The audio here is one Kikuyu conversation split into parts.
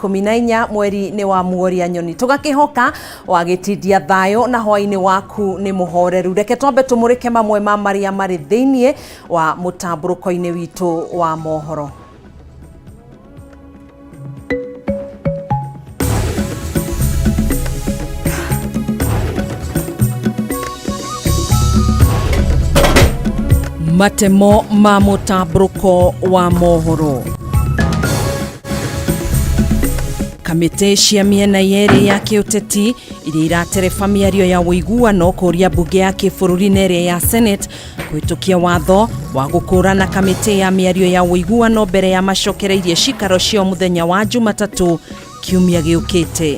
14 mweri nĩ wa muoria nyoni tũgakĩhoka wagĩtindia thayũ na hwainĩ waku nĩ mũhoreru. Reke twambe tũmũrĩke mamwe ma marĩa marĩ thĩiniĩ wa mũtambũrũko-inĩ witũ wa mohoro. Matemo ma mũtambũrũko wa mohoro. Kamĩtĩ cia mĩena yerĩ ya kĩũteti iria iratereba mĩario ya ũiguano kũria mbunge ya kĩbũrũri na ĩrĩa ya Senate kũhĩtũkia watho wa gũkũrana kamĩtĩ ya mĩario ya ũiguano mbere ya macokereirie cikaro ciao mũthenya wa Jumatatũ kiumia gĩũkĩte.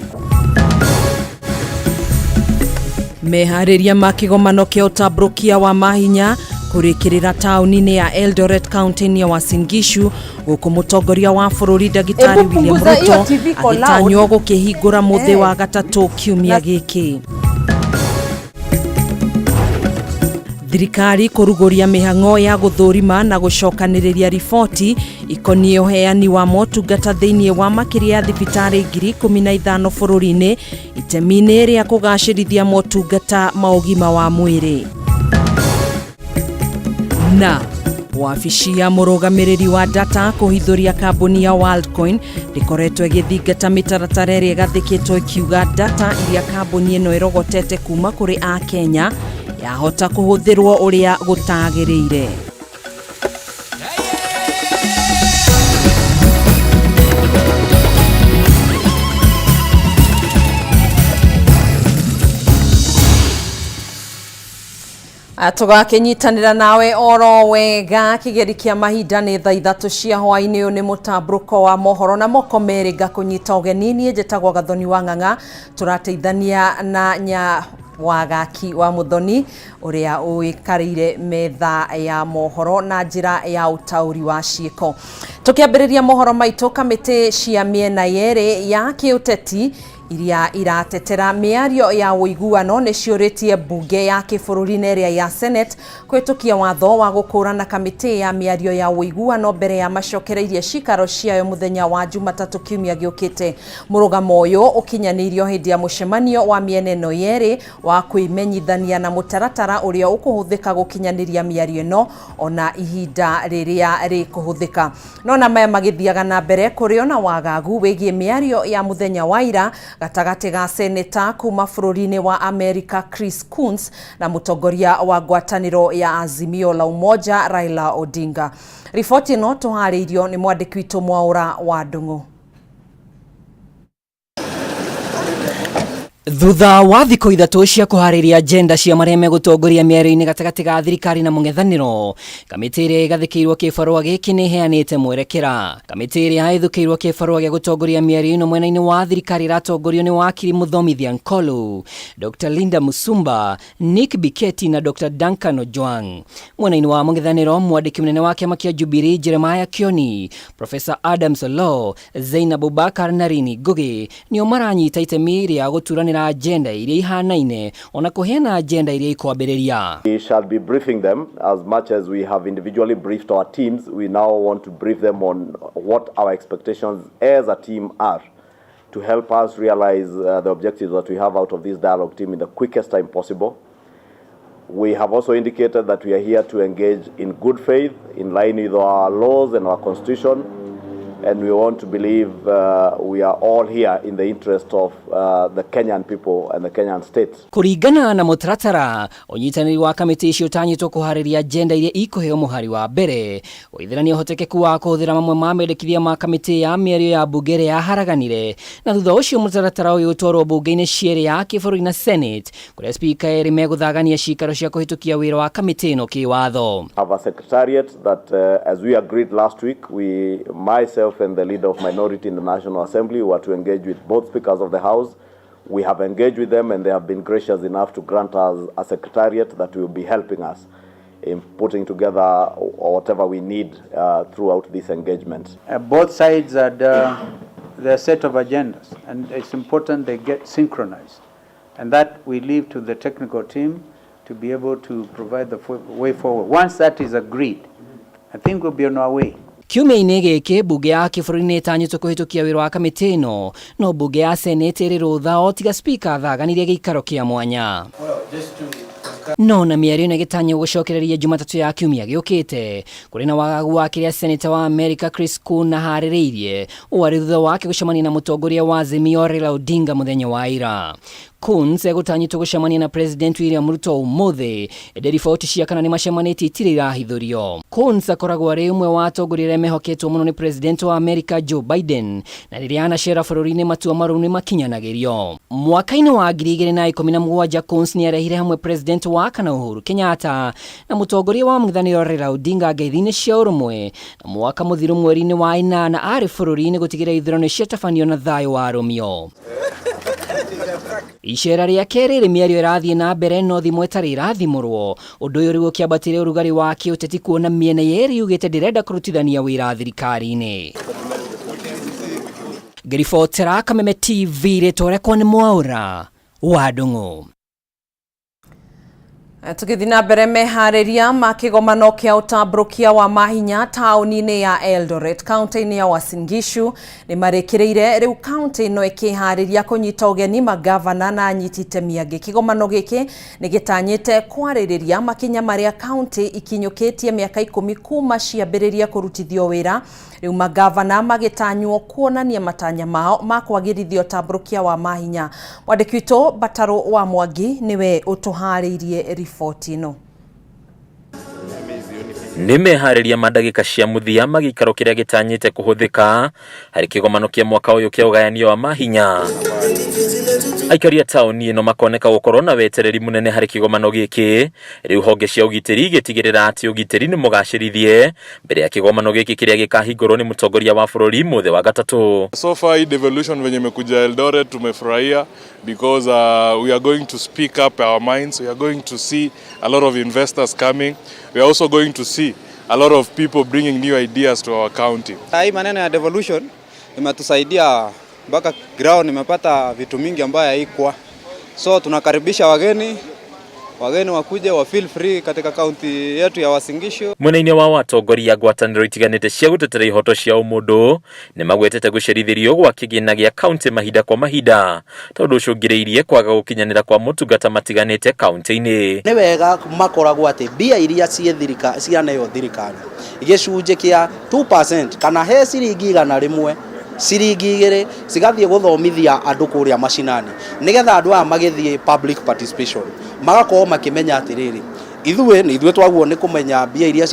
Meharĩria ma kĩgomano kĩa ũtambũrũkia wa mahinya kũrĩkĩrĩra taũni-inĩ ya Eldoret kaunti-inĩ ya Uasin Gishu gũkũ mũtongoria wa bũrũri ndagĩtarĩ Ebu William punguza hiyo Ruto TV iko loud. agĩtanywo gũkĩhingũra mũthĩ Eh. wa gatatũ kiumia gĩkĩ. Thirikari kũrugũria mĩhang'o ya gũthũrima na gũcokanĩrĩria riboti ikoniĩ ũheani wa motungata thĩinĩ wa makĩria ya thibitarĩ 15,000 bũrũri-inĩ itemi-inĩ rĩa kũgacĩrithia motungata ma ũgima wa mwĩrĩ. Na wabici ya mũrũgamĩrĩri wa data kũhithũria kambuni ya Worldcoin ndĩkoretwo ĩgĩthingata mĩtaratara ĩrĩa ĩgathĩkĩtwo ĩkiuga data iria kambuni ĩno ĩrogotete kuma kũrĩ a Kenya yahota kũhũthĩrwo ũrĩa gũtagĩrĩire. Tũgakĩnyitanĩra nawe oro wega kĩgeri kĩa mahinda nĩ thaa ithatũ cia hwaĩ-inĩ. Ũyũ nĩ mũtambũrũko wa mohoro na moko merĩ ngakũnyita ũgeni. Niĩ njĩtagwo Gathoni wa Ng'ang'a, tũrateithania na nya wagaki wa Mũthoni ũrĩa ũikarĩire metha ya mohoro na njĩra ya ũtaũri wa ciĩko. Tũkĩambĩrĩria mohoro maitũ, kamĩtĩ cia mĩena yerĩ ya kĩũteti iria iratetera mĩario ya ũiguano nĩ ciũrĩtie mbunge ya kĩbũrũri na ĩrĩa ya Senate kũhĩtũkia watho wa gũkũrana kamĩtĩ ya mĩario ya ũiguano mbere ya macokereirie cikaro ciayo mũthenya wa Jumatatũ kiumia gĩũkĩte. Mũrũgamo ũyũ ũkinyanĩirio hĩndĩ ya mũcemanio wa mĩena ĩno yerĩ wa kwĩmenyithania na mũtaratara ũrĩa ũkũhũthĩka gũkinyanĩria mĩario ĩno ona ihinda rĩrĩa rĩkũhũthĩka. Nona maya magĩthiaga na mbere kũrĩ ona wagagu wĩgiĩ mĩario ya mũthenya wa ira gatagatĩ ga seneta kuma bũrũri-inĩ wa America Chris Coons na mũtongoria wa ngwatanĩro ya Azimio la Umoja Raila Odinga. Riboti ĩno tũharĩirio nĩ mwandĩki witũ Mwaũra wa Ndung'u. Thutha wa thikũ ithatũ cia kũharĩria agenda cia marĩa megũtongoria mĩario-inĩ gatagatĩ ga thirikari na mũng'ethanĩro, kamĩtĩ ĩrĩa ĩgathĩkĩirwo kĩbarũa gĩkĩ nĩ ĩheanĩte mwerekera. Kamĩtĩ ĩrĩa ĩthũkĩirwo kĩbarũa gĩa gũtongoria mĩario ĩno mwena-inĩ wa thirikari ĩratongorio nĩ wakiri Mũthomithia Nkolu, Dr. Linda Musumba, Nick Biketi na Dr. Duncan Ojwang. Mwena-inĩ wa mũng'ethanĩro, mwandĩki mũnene wa kĩama kĩa Jubilee Jeremiah Kioni, Professor Adams Oloo, Zainab Abubakar na Rini Ngugi nĩo maranyita itemi rĩa gũturanĩra agenda iria ihanaine ona kũheana agenda iria ikwambĩrĩria. We shall be briefing them as much as we have individually briefed our teams. We now want to brief them on what our expectations as a team are to help us realize the objectives that we have out of this dialogue team in the quickest time possible. We have also indicated that we are here to engage in good faith, in line with our laws and our constitution, and we want to believe we are all here in the interest of the Kenyan people and the Kenyan state. Kũringana na mũtaratara, ũnyitanĩri wa kamĩtĩ icio ũtanyĩtwo kũharĩria agenda iria ikũheo mũhari wa mbere, gũithĩrania ũhotekeku wa kũhũthĩra mamwe ma mendekithia ma kamĩtĩ ya mĩario ya mbunge ĩrĩa yaharaganire, na thutha ũcio mũtaratara ũyũ ũtwarwo mbunge-inĩ cierĩ ya kĩbũrũri na Senate, kũrĩa spika erĩ megũthagania cikaro cia kũhĩtũkia wĩra wa kamĩtĩ ĩno kĩwatho. Have a secretariat that, as we agreed last week, we, myself and the leader of minority in the National Assembly, were to engage with both speakers of the House. We have engaged with them and they have been gracious enough to grant us a secretariat that will be helping us in putting together whatever we need throughout this engagement. Both sides had their set of agendas, and it's important they get synchronized. And that we leave to the technical team to be able to provide the way forward. Once that is agreed, I think we'll be on our way. Kiumia-inĩ gĩkĩ mbunge ya kĩbũrũri nĩ ĩtanyĩtwo kũhĩtũkia wĩra wa kamĩtĩ ĩno, no mbunge ya senate ĩrĩ rũtha o tiga spika athaganire gĩikaro kĩa mwanya. No na mĩario ĩno ĩgĩtanywo gũcokereria Jumatatũ ya kiumia gĩũkĩte, kũrĩ na wagagu wa kĩrĩa seneta wa Amerika Chris Coons aharĩrĩirie, ũũ arĩ thutha wake gũcemania na mũtongoria wa Azimio Raila Odinga mũthenya wa ira. Coons egũtanyĩtwo gũcemania na President William Ruto ũmũthĩ, ĩndĩ riboti cia kana nĩ macemanĩtie itirĩ irahithũrio. Coons akoragwo arĩ ũmwe wa atongoria arĩa mehoketwo mũno nĩ President wa Amerika Joe Biden, na rĩrĩa anacera bũrũri-inĩ matua marũmu nĩ makinyanagĩrio. Mwaka-inĩ wa 2017 Coons nĩ arehire hamwe President wa kana Uhuru Kenyatta na mũtongoria wa mũng'ethanĩro Raila Odinga ngeithi-inĩ cia ũrũmwe, na mwaka mũthiru mweri-inĩ wa ĩnana arĩ bũrũri-inĩ gũtigĩrĩra ithurano ciatabanio na thayũ warũmio. Icera rĩake rĩrĩ mĩario ĩrathiĩ na mbere no thimũ ĩtarĩ ĩrathimũrwo. Ũndũ ũyũ rĩu ũkĩambatĩria ũrugarĩ wa kĩũteti kuona mĩena yerĩ yugĩte ndĩrenda kũrutithania wĩra thirikari-inĩ. Ngĩribotera Kameme TV rĩtwa rĩakwa nĩ Mwaũra wa Ndung'u. Tũgĩthiĩ na mbere, meharĩria ma kĩgomano kĩa ũtambũrũkia wa mahinya taũni-inĩ ya Eldoret, kaunti-inĩ ya Uasin Gishu nĩ marĩkĩrĩire. Rĩu kaunti ĩno ĩkĩharĩria kũnyita ũgeni magavana na anyiti itemi angĩ. Kĩgomano gĩkĩ nĩ gĩtanyĩte kwarĩrĩria makinya marĩa kaunti ikinyũkĩtie mĩaka 10 kuma ciambĩrĩria kũrutithio wĩra. Rĩu magavana magĩtanywo kuonania matanya mao ma kwagĩrithia ũtambũrũkia wa mahinya. Mwandĩki witũ Batarũ wa Mwangi nĩwe ũtũharĩirie riboti ĩno. Nĩ meharĩria ma ndagĩka cia mũthia magĩikaro kĩrĩa gĩtanyĩte kũhũthĩka harĩ kĩgomano kĩa mwaka ũyũ kĩa ũgayanio wa mahinya. Aikari a taũni ĩno makoneka gũkorwo na wetereri mũnene harĩ kĩgomano gĩkĩ, rĩu honge cia ũgitĩri igĩtigĩrĩra atĩ ũgitĩri nĩ mũgacĩrithie mbere ya kĩgomano gĩkĩ kĩrĩa gĩkahingũrwo nĩ mũtongoria wa bũrũri mũthĩ wa gatatũ. So far hii devolution venye imekuja Eldoret tumefurahia because we are going to speak up our minds. We are going to see a lot of investors coming. We are also going to see a lot of people bringing new ideas to our county. Hii maneno ya devolution imetusaidia mpaka ground imepata vitu mingi ambayo haikuwa. So tunakaribisha wageni, wageni wakuje wa feel free katika kaunti yetu ya Uasin Gishu. Mwena-inĩ wa atongoria ngwatanĩro itiganĩte cia gũtetera ihoto cia ũmũndũ nĩ magwetete gũcerithĩrio gwa kĩgĩna gĩa kaunti mahinda kwa mahinda tondũ ũcũngĩrĩirie kwaga gũkinyanĩra kwa motungata matiganĩte kaunti-inĩ. Nĩ wega makoragwo atĩ mbia iria ciĩ thirika cianeo thirikari, gĩcunjĩ kĩa 2% kana he ciringi 100, ciringi 2 cigathiĩ gũthomithia andũ kũrĩa macinani, nĩgetha andũ aya magĩthiĩ public participation magakorwo makĩmenya atĩrĩrĩ, ithuĩ nĩ ithuĩ twaguo nĩ kũmenya mbia iria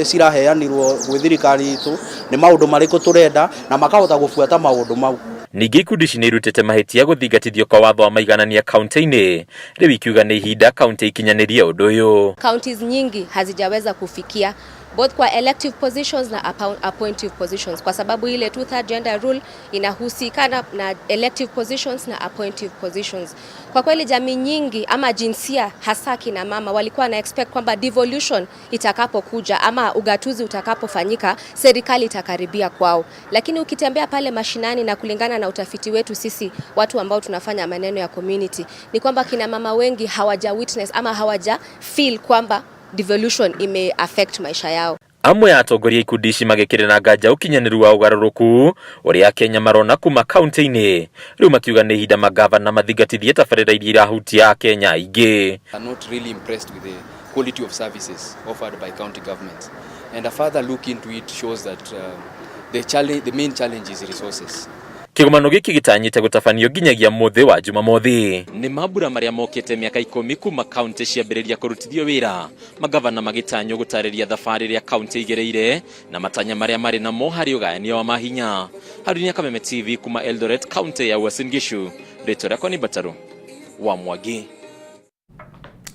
ciraheanirwo gwĩ thirikari itũ nĩ maũndũ marĩkũ tũrenda, na makahota gũbuata maũndũ mau. Ningĩ ikundi ici nĩ irutĩte mahĩtia gũthingatithio kwa watho wa maiganania kaunti-inĩ, rĩu ikiuga nĩ ihinda kaunti ikinyanĩrie ũndũ ũyũ. Counties nyingi hazijaweza kufikia both kwa elective positions na appointive positions, kwa sababu ile two third gender rule inahusikana na elective positions na appointive positions. Kwa kweli jamii nyingi ama jinsia, hasa kina mama, walikuwa na expect kwamba devolution itakapokuja ama ugatuzi utakapofanyika, serikali itakaribia kwao, lakini ukitembea pale mashinani na kulingana na utafiti wetu sisi watu ambao tunafanya maneno ya community, ni kwamba kina mama wengi hawaja witness ama hawaja feel kwamba devolution ime affect maisha yao. Amwe a atongoria ikundi ici magĩkĩrĩra nganja ũkinyanĩru wa ũgarũrũku ũrĩa Akenya marona kuma kaunti-inĩ, rĩu makiuga nĩ ihinda magavana mathingatithie tabarĩra iria irahutia Akenya aingĩ. Are not really impressed with the quality of services offered by county governments. And a further look into it shows that the main challenge is resources. Kĩgomano gĩkĩ gĩtanyĩte gũtabanio nginyagia mũthĩ wa Jumamothi. Nĩ mambura marĩa mokĩte mĩaka 10 kuma kaunti ciambĩrĩria kũrutithio wĩra, magavana magĩtanywo gũtarĩria thabarĩ ĩrĩa kaunti igereire na matanya marĩa marĩ namo harĩ ũgayania wa mahinya. Harunia Kameme TV kuma Eldoret, kaunti ya Uasin Gishu, rĩtwa rĩakwa nĩ Bataru wa Mwangi.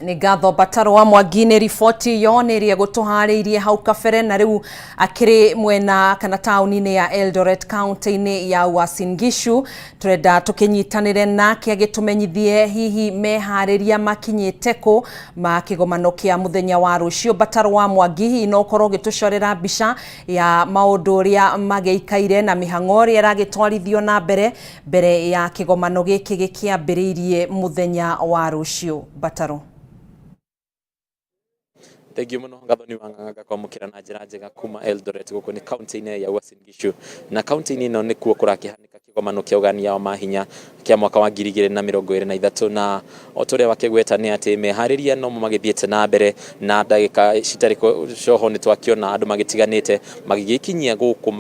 Nĩ ngatho Bataro wa Mwangi nĩ riboti yo nĩ ĩrĩa gũtũharĩirie hau kabere. Na rĩu akĩrĩ mwena kana taũni-inĩ ya Eldoret, kaunti-inĩ ya Uasin Gishu, tũrenda tũkĩnyitanĩre nake agĩtũmenyithie hihi meharĩria makinyĩte kũ ma kĩgomano kĩa mũthenya wa rũciũ. Bataro wa Mwangi, hihi no ũkorwo ũgĩtũcorera mbica ya maũndũ ũrĩa magĩikaire na mĩhang'o ĩrĩa ĩragĩtwarithio na mbere mbere ya kĩgomano gĩkĩ gĩkĩambĩrĩirie mũthenya wa rũciũ, Bataro? Thengiũ mũno Gathoni wa Ng'ang'a kwamũkĩra na njĩra njega kuma Eldoret gũkũ nĩ kaunti-inĩ ya Uasin Gishu, na kaunti-inĩ ĩno nĩkuo kũrakĩhanĩka kĩgomano kĩa ũgania wa mahinya kĩa mwaka wa 2023, na o ta ũrĩa wakĩgweta nĩ atĩ meharĩria nomo magĩthiĩte na mbere, na ndagĩka citarĩ coho nĩ twakĩona andũ magĩtiganĩte magĩgĩkinyia gũkũ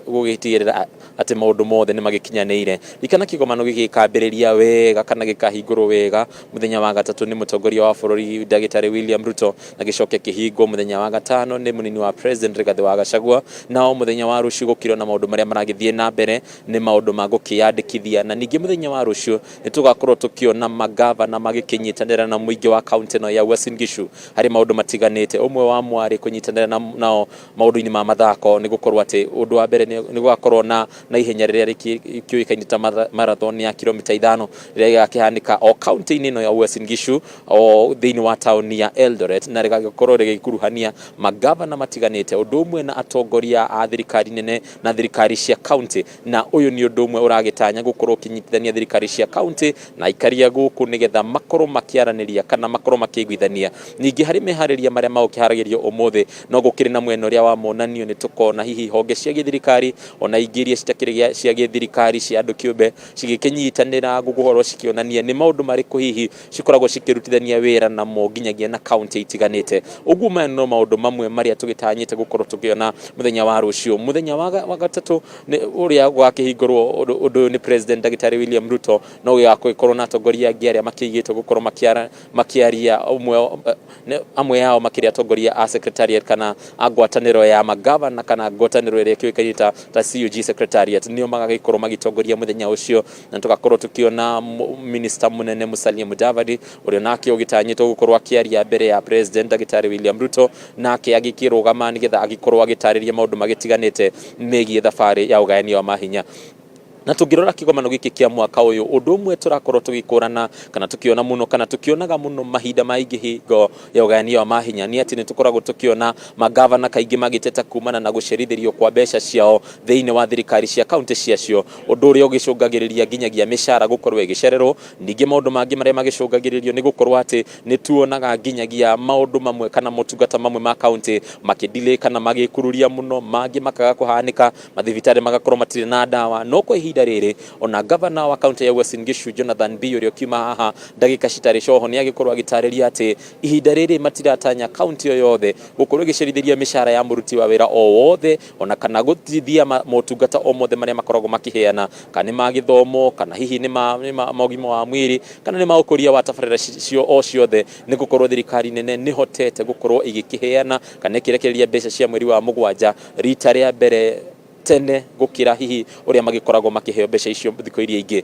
gũgĩtigĩrĩra atĩ maũndũ mothe nĩ magĩkinyanĩire. Ririkana kĩgomano gĩkĩ gĩkambĩrĩria wega kana gĩkahingũrwo wega mũthenya wa gatatũ nĩ mũtongoria wa bũrũri ndagĩtarĩ William Ruto, na gĩcoke kĩhingwo mũthenya wa gatano nĩ mũnini wa president Rigathĩ wa Gachagua. Nao mũthenya wa rũciũ gũkĩrwo na maũndũ marĩa maragĩthiĩ na mbere nĩ maũndũ ma gũkĩyandĩkithia, na ningĩ mũthenya wa rũciũ nĩ tũgakorwo tũkĩona magavana magĩkĩnyitanĩra na mũingĩ wa kaunti ĩno ya Uasin Gishu harĩ maũndũ matiganĩte. Ũmwe wa mwarĩ kũnyitanĩra nao maũndũ-inĩ ma mathako nĩ gũkorwo atĩ ũndũ wa mbere nĩ gũgakorwo na ihenya rĩrĩa rĩkĩũĩkaine ta marathon ya kilomita 5 rĩrĩa rĩgakĩhanĩka o kaunti-inĩ ĩno ya Uasin Gishu o thĩinĩ wa taũni ya Eldoret, na rĩgagĩkorwo rĩgĩkuruhania magavana matiganĩte ũndũ ũmwe na atongoria a thirikari nene na thirikari cia kaunti. Na ũyũ nĩ ũndũ ũmwe ũragĩtanya gũkorwo ũkĩnyitithania thirikari cia kaunti na aikaria gũkũ nĩgetha makorwo makĩaranĩria kana makorwo makĩiguithania. Ningĩ harĩ meharĩria marĩa magũkĩharagĩrio ũmũthĩ no gũkĩrĩ na mwena ũrĩa wa monanio, nĩ tũkona hihi honge cia gĩthirikari ona ingĩ iria citakĩrĩ cia gĩthirikari cia andũ kĩũmbe cigĩkĩnyitanĩra gũkorwo cikĩonania nĩ maũndũ marĩkũ hihi cikoragwo cikĩrutithania wĩra namo nginyagia na kaunti itiganĩte. Ũguo maya no maũndũ mamwe marĩa tũgĩtanyĩte gũkorwo tũkĩona mũthenya wa rũciũ. Mũthenya wa gatatũ ũrĩa gwakĩhingũrwo ũndũ ũyũ nĩ president ndagĩtarĩ William Ruto, no gĩgagĩkorwo na atongoria angĩ arĩa makĩigĩtwo gũkorwo makĩaria, amwe ao makĩrĩ atongoria a secretariat kana a ngwatanĩro ya magavana kana ngwatanĩro ĩrĩa ĩkĩũĩkaine ta CUG secretariat, nĩo magagĩkorwo magĩtongoria mũthenya ũcio. Na tũgakorwo tũkĩona minister mũnene Musalia Mudavadi ũrĩa nake ũgĩtanyĩtwo gũkorwo akĩaria mbere ya president ndagĩtarĩ William Ruto, nake agĩkĩrũgama nĩgetha agĩkorwo agĩtarĩria maũndũ magĩtiganĩte megiĩ thabarĩ ya ũgayania wa mahinya. Na tũngĩrora kĩgomano gĩkĩ kĩa mwaka ũyũ, ũndũ ũmwe tũrakorwo tũgĩkũrana kana tũkĩona mũno kana tũkĩonaga mũno mahinda maingĩ hingo ya ũgayania wa mahinya nĩ atĩ nĩ tũkoragwo tũkĩona magavana kaingĩ magĩteta kumana na gũcerithĩrio kwa mbeca ciao thĩinĩ wa thirikari cia kaunti ciacio, ũndũ ũrĩa ũgĩcũngagĩrĩria nginyagia mĩcara gũkorwo ĩgĩcererwo. Ningĩ maũndũ mangĩ marĩa magĩcũngagĩrĩrio nĩ gũkorwo atĩ nĩ tuonaga nginyagia maũndũ mamwe kana motungata mamwe ma kaunti makĩdelay kana magĩkururia mũno, mangĩ makaga kũhanĩka, mathibitarĩ magakorwo matirĩ na ndawa. No kwa ihinda rĩrĩ ona gavana wa kaunti ya Uasin Gishu Jonathan Bii ũrĩa ũkiuma haha ndagĩka citarĩ coho nĩ agĩkorwo agĩtarĩria atĩ ihinda rĩrĩ matiratanya kaunti o yothe gũkorwo ĩgĩcerithĩria mĩcara ya mũruti wa wĩra o wothe ona kana gũtithia motungata o mothe marĩa makoragwo makĩheana, kana nĩ ma gĩthomo kana hihi nĩ ma ũgima wa mwĩrĩ kana nĩ ma ũkũria wa tabarĩra cio o ciothe, nĩ gũkorwo thirikari nene nĩhotete gũkorwo ĩgĩkĩheana kana ĩkĩrekereria mbeca cia mweri wa 7 rita rĩa mbere tene gũkĩra hihi ũrĩa magĩkoragwo makĩheo mbeca icio thikũ iria ingĩ.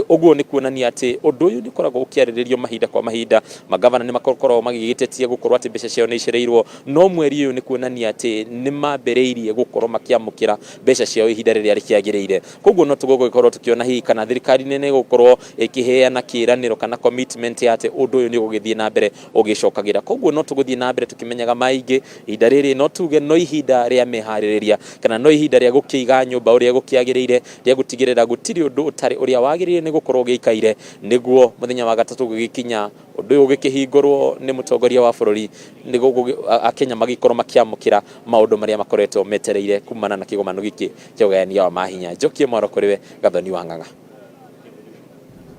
Ũguo nĩ kuonania atĩ ũndũ ũyũ nĩ ũkoragwo ũkĩarĩrĩrio mahinda kwa mahinda. Magavana nĩ makoragwo magĩgĩtetia gũkorwo atĩ mbeca ciao nĩ icereirwo, no mweri ũyũ nĩ kuonania atĩ nĩ mambĩrĩirie gũkorwo makĩamũkĩra mbeca ciao ihinda rĩrĩa rĩkĩagĩrĩire. Koguo no tũgũgĩkorwo tũkĩona hihi kana thirikari nene ĩgũkorwo ĩkĩheana kĩĩranĩro kana commitment ya atĩ ũndũ ũyũ nĩ ũgũgĩthiĩ na mbere ũgĩcokagĩra. Koguo no tũgũthiĩ na mbere tũkĩmenyaga maingĩ. Ihinda rĩrĩ no tuge no ihinda rĩa meharĩrĩria kana no ihinda rĩa gũkĩiga nyũmba ũrĩa gũkĩagĩrĩire, rĩa gũtigĩrĩra gũtirĩ ũndũ ũtarĩ ũrĩa wagĩrĩire nĩ gũkorwo ũgĩikaire, nĩguo mũthenya wa gatatũ gũgĩkinya ũndũ ũyũ ũgĩkĩhingũrwo nĩ mũtongoria wa bũrũri, nĩguo Akenya magĩkorwo makĩamũkĩra maũndũ marĩa makoretwo metereire kumana na kĩgomano gĩkĩ kĩa ũgayania wa mahinya. Njokie mwaro kũrĩ we Gathoni wa Ng'ang'a.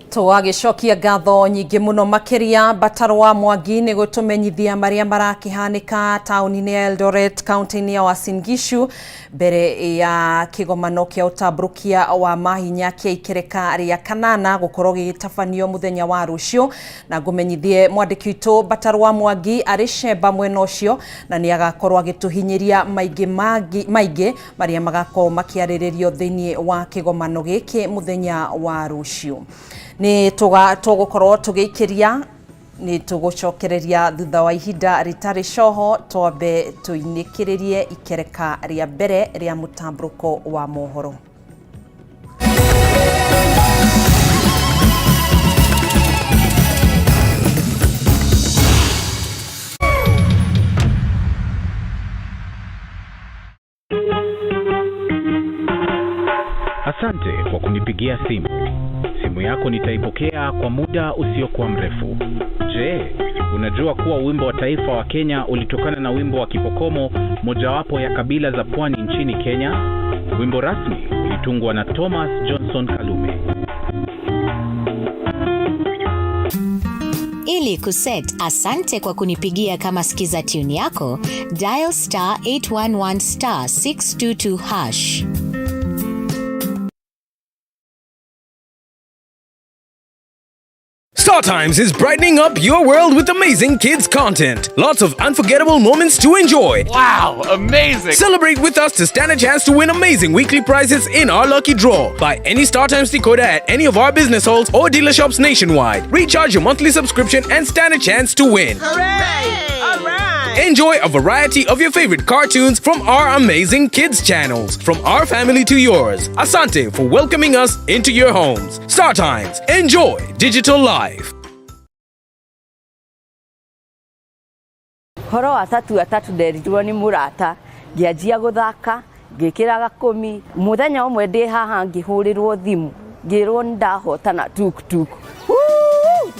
Tũgagĩcokia ngatho nyingĩ mũno makĩria Mbatarwa Mwangi nĩ gũtũmenyithia marĩa marakĩhanĩka taũni-inĩ ya Eldoret kaunti-inĩ ya Uasin Gishu mbere ya kĩgomano kĩa ũtambũrũkia wa mahinya kĩa ikereka rĩa kanana gũkorwo gĩgĩtabanio mũthenya wa rũciũ. Na ngũmenyithie mwandĩki witũ Mbatarwa Mwangi arĩ cemba mwena ũcio na nĩ agakorwo agĩtũhinyĩria maingĩ marĩa magakorwo makĩarĩrĩrio thĩinĩ wa kĩgomano gĩkĩ mũthenya wa rũciũ. Nĩ tũgũkorwo tũgĩikĩria, nĩ tũgũcokereria thutha wa ihinda rĩtarĩ coho, twambe tũinĩkĩrĩrie ikereka rĩa mbere rĩa mũtambũrũko wa mohoro. Asante kwa kunipigia simu. Simu yako nitaipokea kwa muda usiokuwa mrefu. Je, Unajua kuwa wimbo wa taifa wa Kenya ulitokana na wimbo wa Kipokomo, mojawapo ya kabila za pwani nchini Kenya? Wimbo rasmi ulitungwa na Thomas Johnson Kalume. Ili kuset asante kwa kunipigia kama skiza tune yako, dial star 811 star 622 hash. Star Times is brightening up your world with amazing kids content. Lots of unforgettable moments to enjoy. Wow, amazing! Celebrate with us to stand a chance to win amazing weekly prizes in our lucky draw. Buy any Star Times decoder at any of our business halls or dealer shops nationwide. Recharge your monthly subscription and stand a chance to win. Hooray! All right! Enjoy a variety of your favorite cartoons from our amazing kids channels, from our family to yours. Asante for welcoming us into your homes. Star Times, enjoy digital life. Horo wa tatu atatu nderirwo nĩ mũrata, ngĩanjia gũthaka, ngĩkĩra gakũmi. Mũthenya ũmwe ndĩ haha ngĩhũrĩrwo thimũ, ngĩrwo nĩ ndahotana tuktuk.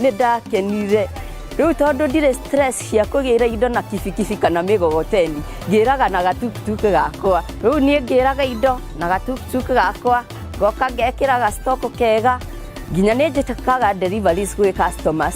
Nĩ ndakenire. Rĩu tondũ ndirĩ stress cia kũgĩra indo na kibikibi kana mĩgogoteni, ngĩraga na gatuktuk gakwa. Rĩu niĩ ngĩraga indo na gatuktuk gakwa, ngoka ngekĩra gastoko kega, nginya nĩ njĩkaga deliveries gwĩ customers.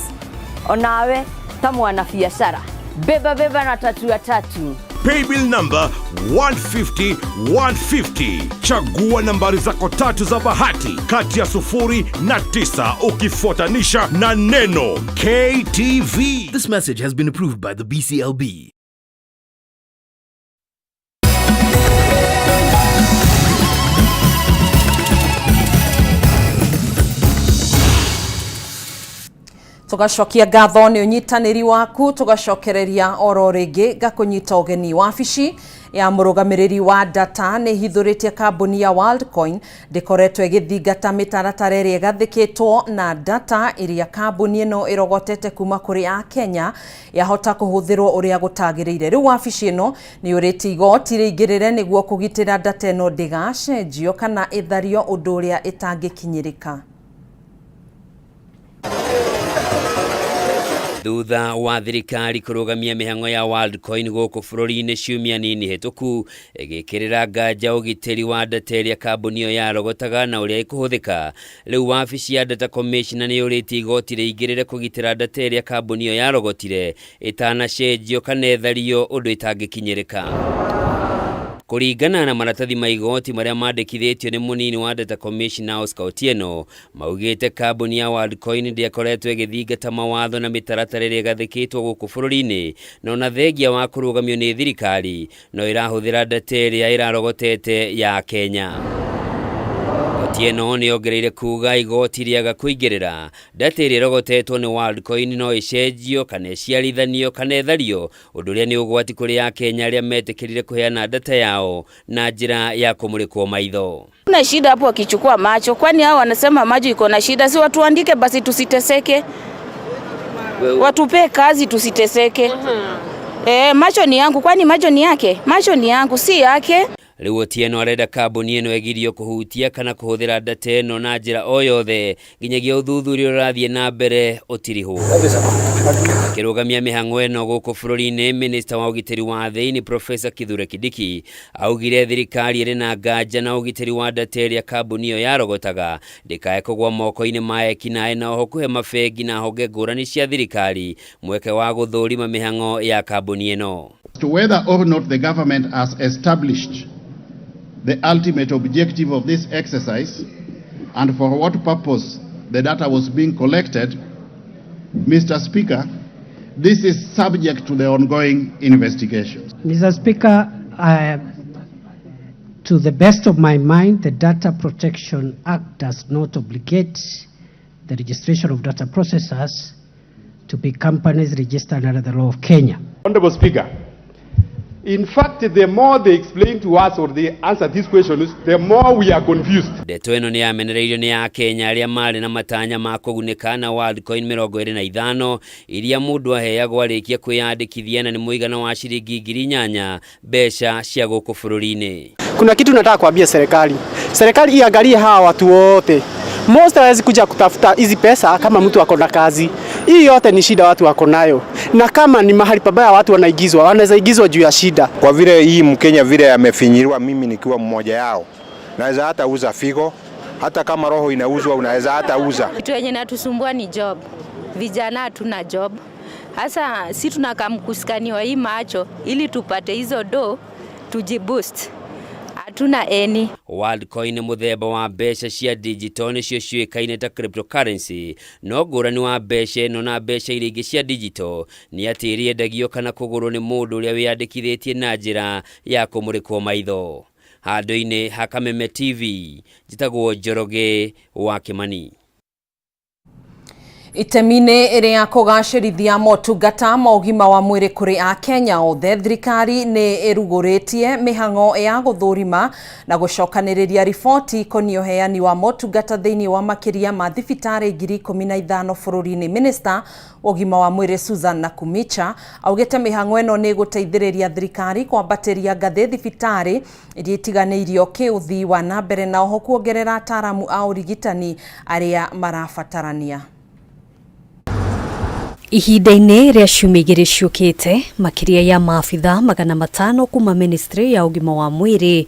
Onawe ta mwana biacara, beba beba na tatu tatu. Paybill number 150 150. Chagua nambari zako tatu za bahati kati ya 0 na 9 ukifuatanisha na neno KTV. This message has been approved by the BCLB. Tugacokia ngatho nĩ ũnyitanĩri waku, tugacokereria oro rĩngĩ ngakũnyita ũgeni. Wabici ya mũrũgamĩrĩri wa data nĩ ĩhithũrĩtie kambuni ya Worldcoin ndĩkoretwo ĩgĩthingata mĩtaratara ĩrĩa ĩgathĩkĩtwo na data ĩrĩa kambuni ĩno ĩrogotete kuma kũrĩ Akenya yahota kũhũthĩrwo ũrĩa gũtagĩrĩire. Rĩu wabici ĩno nĩ ũrĩtie igoti rĩingĩrĩre nĩguo kũgitĩra data ĩno ndĩgacenjio kana ĩthario ũndũ ũrĩa ĩtangĩkinyĩrĩka. Thutha wa thirikari kũrũgamia mĩhang'o ya Worldcoin gũkũ bũrũri-inĩ ciumia nini hĩtũku, ĩgĩkĩrĩra nganja ũgitĩri wa data ĩrĩa kambuni ĩyo yarogotaga na ũrĩa ĩkũhũthĩka. Rĩu wabici ya data commissioner nĩ yũrĩtie igoti rĩingĩrĩre kũgitĩra data ĩrĩa kambuni ĩyo yarogotire ĩtanacenjio kana ĩthario ũndũ ĩtangĩkinyĩrĩka. Kũringana na maratathi ma igoti marĩa mandĩkithĩtio nĩ mũnini wa data commissioner Oscar Otieno, maugĩte kambuni ya Worldcoin ndĩakoretwo ĩgĩthingata mawatho na mĩtaratara ĩrĩa ĩgathĩkĩtwo gũkũ bũrũri-inĩ, na ona thengia wa kũrũgamio nĩ thirikari no ĩrahũthĩra data ĩrĩa ĩrarogotete ya Kenya. Otieno nĩ ongereire kuga igoti rĩaga kũingĩrĩra data ĩrĩa ĩrogotetwo nĩ Worldcoin no ĩcenjio kana ĩciarithanio kana ĩthario, ũndũ ũrĩa nĩ ũgwati kũrĩ Akenya arĩa metĩkĩrire kũheana data yao na njĩra ya kũmũrĩkwo maitho. Kuna shida hapo wakichukua macho, kwani hao wanasema macho iko na shida? Si watuandike basi tusiteseke, watupee kazi tusiteseke. Macho ni yangu, kwani macho ni yake? Macho ni yangu, si yake. Rĩu Otieno arenda kambuni ĩno ĩgirio kũhutia kana kũhũthĩra data ĩno na njĩra o yothe nginyagia ũthuthuria ũrathiĩ na mbere ũtirihwo. Akĩrũgamia mĩhang'o ĩno gũkũ bũrũri-inĩ, minista wa ũgitĩri wa thĩinĩ Professor Kithure Kindiki augire thirikari ĩrĩ na nganja na ũgitĩri wa data ĩrĩa kambuni ĩyo yarogotaga ndĩkae kũgwa moko-inĩ ma ekinaĩ, na oho kũhe mabengi na honge ngũrani cia thirikari mweke wa gũthũrima mĩhang'o ya kambuni ĩno. To whether or not the government has established the ultimate objective of this exercise and for what purpose the data was being collected, Mr. Speaker, this is subject to the ongoing investigations. Mr. Speaker, to the best of my mind, the Data Protection Act does not obligate the registration of data processors to be companies registered under the law of Kenya. Honorable Speaker, in fact, the more they explain to us or they answer these questions, the more we are confused. Ndeto ĩno nĩ yamenereirio nĩ Akenya arĩa marĩ na matanya ma kũgunĩka na Worldcoin 25 iria mũndũ aheagwo arĩkia kwĩyandĩkithia, na nĩ mũigana wa ciringi 8,000 mbeca cia gũkũ bũrũri-inĩ. Kuna kitu nataka kuambia serikali. Serikali iangalie hawa watu wote. Most hawezi kuja kutafuta hizi pesa kama mtu ako na kazi. Hii yote ni shida watu wako nayo. Na kama ni mahali pabaya watu wanaigizwa, wanaweza igizwa juu ya shida. Kwa vile hii Mkenya vile amefinyiliwa, mimi nikiwa mmoja yao, naweza hata uza figo, hata kama roho inauzwa unaweza hata uza. Kitu yenye natusumbua ni job. Vijana hatuna job. Hasa si tunakam kuskaniwa hii macho ili tupate hizo do tujiboost. Hatuna any. Worldcoin nĩ mũthemba wa mbeca cia digital nĩcio ciũĩkaine ta cryptocurrency. No ngũrani wa mbeca ĩno na mbeca iria ingĩ cia digital nĩ atĩ ĩrĩendagio kana kũgũrwo nĩ mũndũ ũrĩa wĩyandĩkithĩtie na njĩra ya kũmũrĩkwo maitho. Handũ-inĩ ha Kameme TV, njĩtagwo Njoroge wa Kĩmani. Itemi-inĩ rĩa kũgacĩrithia motungata ma ũgima wa mwĩrĩ kũrĩ Akenya othe, thirikari nĩ ĩrugũrĩtie mĩhang'o ya gũthũrima na gũcokanĩrĩria riboti ikoniĩ ũheani wa motungata thĩinĩ wa makĩria ma thibitarĩ 15,000 bũrũri-inĩ. Minista wa ũgima wa mwĩrĩ Susan Nakhumicha augĩte mĩhang'o ĩno nĩ ĩgũteithĩrĩria thirikari kwambatĩria ngathĩ thibitarĩ iria itiganĩirio kĩũthii wa na mbere na oho kuongerera ataaramu a ũrigitani arĩa marabatarania. Ihinda-inĩ rĩa ciumia igĩrĩ ciũkĩte, makĩria ya maabitha 500 kuma ministry ya ũgima wa mwĩrĩ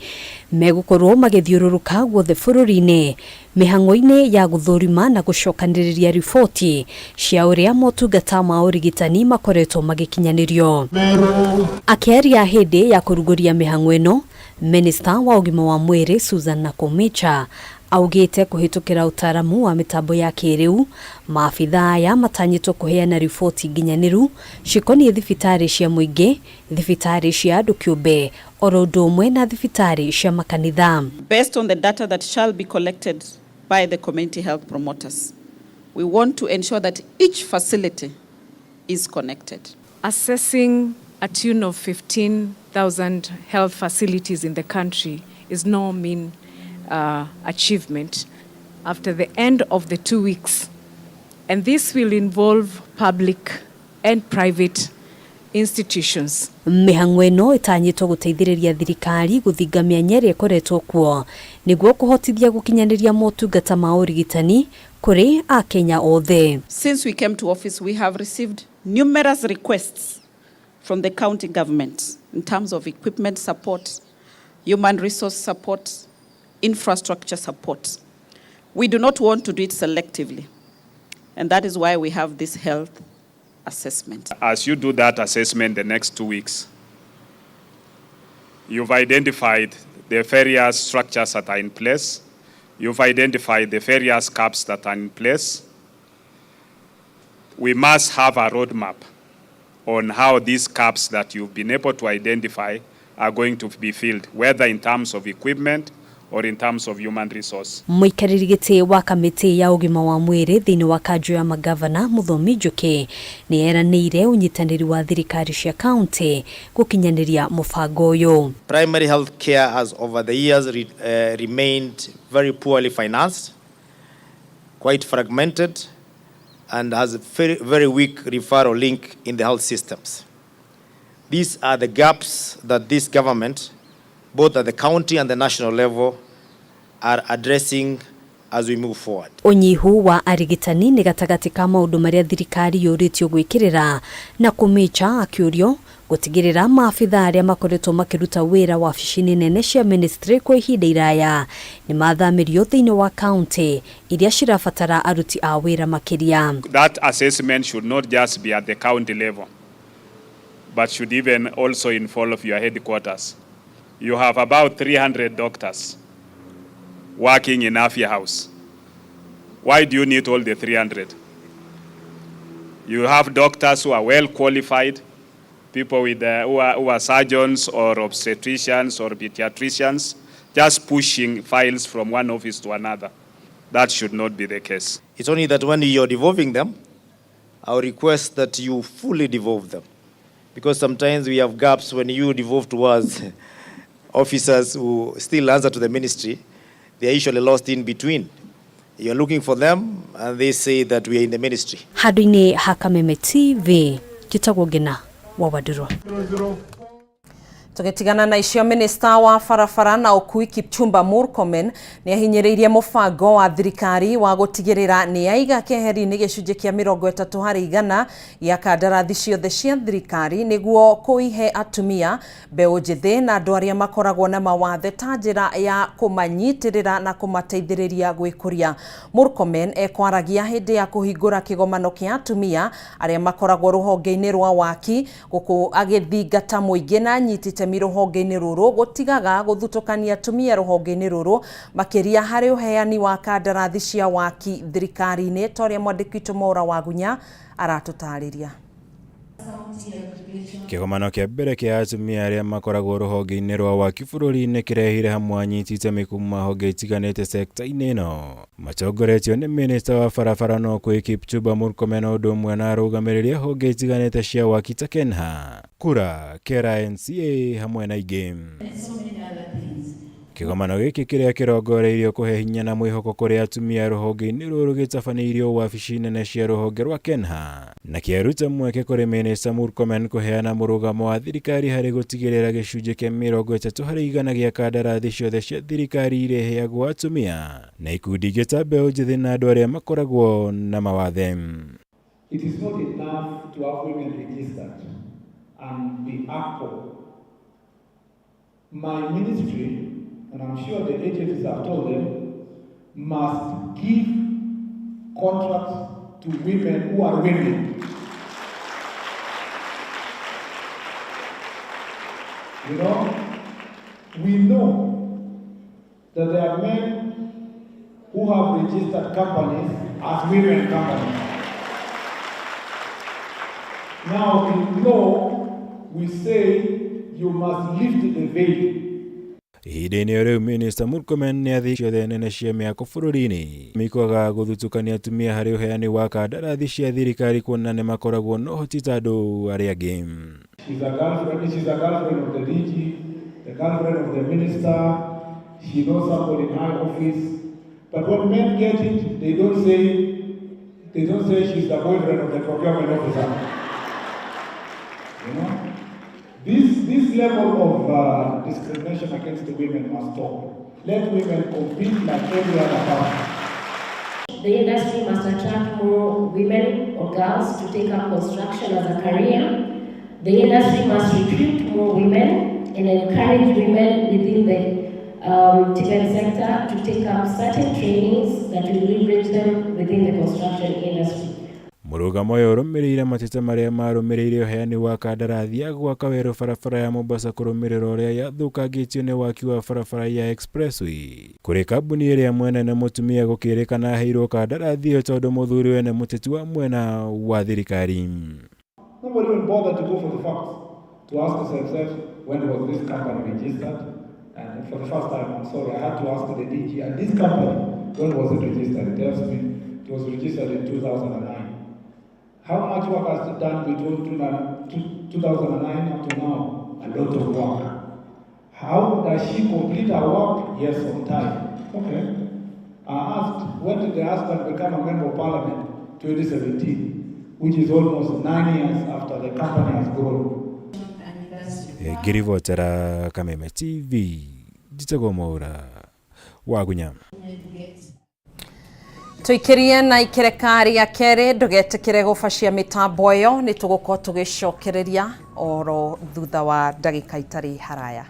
megũkorwo magĩthiũrũrũka guothe bũrũri-inĩ mĩhang'o-inĩ ya gũthũrima na gũcokanĩrĩria riboti cia ũrĩa motungata ma ũrigitani makoretwo magĩkinyanĩrio. Akĩaria hĩndĩ ya kũrugũria mĩhang'o ĩno, Minista wa ũgima wa mwĩrĩ Susan Nakhumicha augĩte kũhĩtũkĩra ũtaaramu wa mĩtambo ya kĩrĩu, maabitha aya matanyĩtwo kũheana riboti nginyanĩru cikoniĩ thibitarĩ cia mũingĩ, thibitarĩ cia andũ kĩũmbe oro ũndũ ũmwe na thibitarĩ cia makanitha. Based on the data that shall be collected by the community health promoters, we want to ensure that each facility is connected. Assessing a tune of 15,000 health facilities in the country is no mean achievement. After the end of the 2 weeks, and this will involve public and private institutions. Mĩhang'o ĩno ĩtanyĩtwo gũteithĩrĩria thirikari gũthinga mĩanya ĩrĩa ĩkoretwo kuo nĩguo kũhotithia gũkinyanĩria motungata ma ũrigitani kũrĩ Akenya othe. Since we came to office, we have received numerous requests from the county government in terms of equipment support, human resource support, infrastructure support. We do not want to do it selectively, and that is why we have this health assessment. As you do that assessment the next 2 weeks, you've identified the various structures that are in place, you've identified the various gaps that are in place. We must have a roadmap on how these gaps that you've been able to identify are going to be filled, whether in terms of equipment or in terms of human resource. Mũikarĩri gĩtĩ wa kamĩtĩ ya ũgima wa mwĩrĩ thĩinĩ wa kanjũ ya magavana Mũthomi Njũkĩ nĩ eranĩire ũnyitanĩri wa thirikari cia kaunti gũkinyanĩria mũbango ũyũ. Primary health care has over the years remained very poorly financed, quite fragmented, and has a very, very weak referral link in the health systems. These are the gaps that this government, both at the county and the national level, are addressing as we move forward. Ũnyihu wa arigitani nĩ gatagatĩ ka maũndũ marĩa thirikari yũrĩtio gwĩkĩrĩra na Nakhumicha akĩũrio gũtigĩrĩra maabitha arĩa makoretwo makĩruta wĩra wabici-inĩ nene cia ministry kwa ihinda iraya nĩ mathamĩrio thĩinĩ wa kaunti iria cirabatara aruti a wĩra makĩria. That assessment should not just be at the county level, but should even also involve your headquarters. You have about 300 doctors working in Afia House. Why do you need all the 300? You have doctors who are well qualified, people with, who are surgeons or obstetricians or pediatricians, just pushing files from one office to another. That should not be the case. It's only that when you're devolving them, I would request that you fully devolve them. Because sometimes we have gaps when you devolve towards officers who still answer to the ministry, they are usually lost in between. You're looking for them and they say that we are in the ministry. Handũ-inĩ ha Kameme TV, njĩtagwo Ngina wa Wandũrũ. Tũgĩtigana na icio, minista wa barabara na ũkui Kipchumba Murkomen nĩ ahinyĩrĩirie mũbango wa thirikari wa gũtigĩrĩra nĩ yaiga keheri-inĩ gĩcunjĩ kĩa 30% gĩa kandarathi ciothe cia thirikari nĩguo kũihe atumia, mbeũ njĩthĩ na andũ arĩa makoragwo na mawathe ta njĩra ya kũmanyitĩrĩra na kũmateithĩrĩria gwĩkũria. Murkomen ekwaragia hĩndĩ ya kũhingũra kĩgomano kĩa atumia arĩa makoragwo rũhonge-inĩ rwa waki gũkũ agĩthingata mũingĩ na anyiti itemi rũhonge-inĩ rũrũ gũtigaga gũthutũkania atumia rũhonge-inĩ rũrũ makĩria harĩ ũheani wa kandarathi cia waki thirikari-inĩ ta ũrĩa mwandĩki witũ Maura Wagunya aratũtarĩria. Kĩgomano kĩa mbere kĩa atumia arĩa makoragwo rũhonge-inĩ rwa waki bũrũri-inĩ kĩrehire hamwe anyiti itemi kuma honge itiganĩte sekta-inĩ ĩno matongoretio nĩ minista wa barabara na ũkui Kipchumba Murkomen o ũndũ ũmwe na arũgamĩrĩri a honge itiganĩte cia waki ta KENHA, KURA, KERA, NCA hamwe na ingĩ. Kĩgomano gĩkĩ kĩrĩa kĩrongoreirio kũhe hinya na mwĩhoko kũrĩ atumia rũhonge-inĩ rũrũ gĩtabanĩirio wabici nene cia rũhonge rwa KENHA na kĩaruta mweke kũrĩ minista Murkomen kũheana mũrũgamo wa thirikari harĩ gũtigĩrĩra gĩcunjĩ kĩa 30% gĩa kandarathi ciothe cia thirikari ireheagwo atumia na ikundi ingĩ ta mbeũ njĩthĩ na andũ arĩa makoragwo na mawathe. It is not enough to have women registered and be ACPO. My ministry, and I'm sure the agencies have told them, must give contracts to women who are women. We know that there are men who have registered companies as women companies. Now, in law, we say you must lift the veil. Ihinda-inĩ o rĩu minista Murkomen nĩ athĩ ciothe nene cia mĩako bũrũri-inĩ mikwaga gũthutũkania atumia harĩ ũheani wa kandarathi cia thirikari kuona nĩ makoragwo na ũhoti ta andũ arĩa angĩ. She's a girlfriend of the DG, the girlfriend of the minister, she knows somebody in high office. But when men get it, they don't say she's the boyfriend of the procurement officer. You know? This level of discrimination against the women must stop. Let women compete like every other person. The industry must attract more women or girls to take up construction as a career. The industry must recruit more women and encourage women within the TVET sector to take up certain trainings that will leverage them within the construction industry. Mũrũgamo ũyũ ũrũmĩrĩire mateta marĩa marũmĩrĩire ũheani wa kandarathi ya gwaka werũ barabara ya Mombasa kũrũmĩrĩra ũrĩa yathũkangĩtio nĩ waki wa barabara ya expressway kũrĩ kambuni ĩrĩa mwene nĩ mũtumia gũkĩrĩkana aheirwo kandarathi ĩyo tondũ mũthuriwe nĩ mũteti wa mwena wa thirikari. Nobody will bother to go for the facts, to ask themselves, when was this company registered? And for the first time, I'm sorry, I had to ask the DG, and this company, when was it registered? It tells me it was registered in 2009. How much work has it done between 2009 up to now? A lot of work. How does she complete her work? Yes, on time. Okay. I asked, when did the husband become a member of parliament? 2017, which is almost 9 years after the company has grown. Ngĩribotera Kameme TV njĩtagwo Mwaura Wagunya. Tũikĩrie na ikereka rĩa kerĩ, ndũgetĩkĩre gũbacia mĩtambo ĩyo, nĩ tũgũkorwo tũgĩcokereria oro thutha wa ndagĩka itarĩ haraya.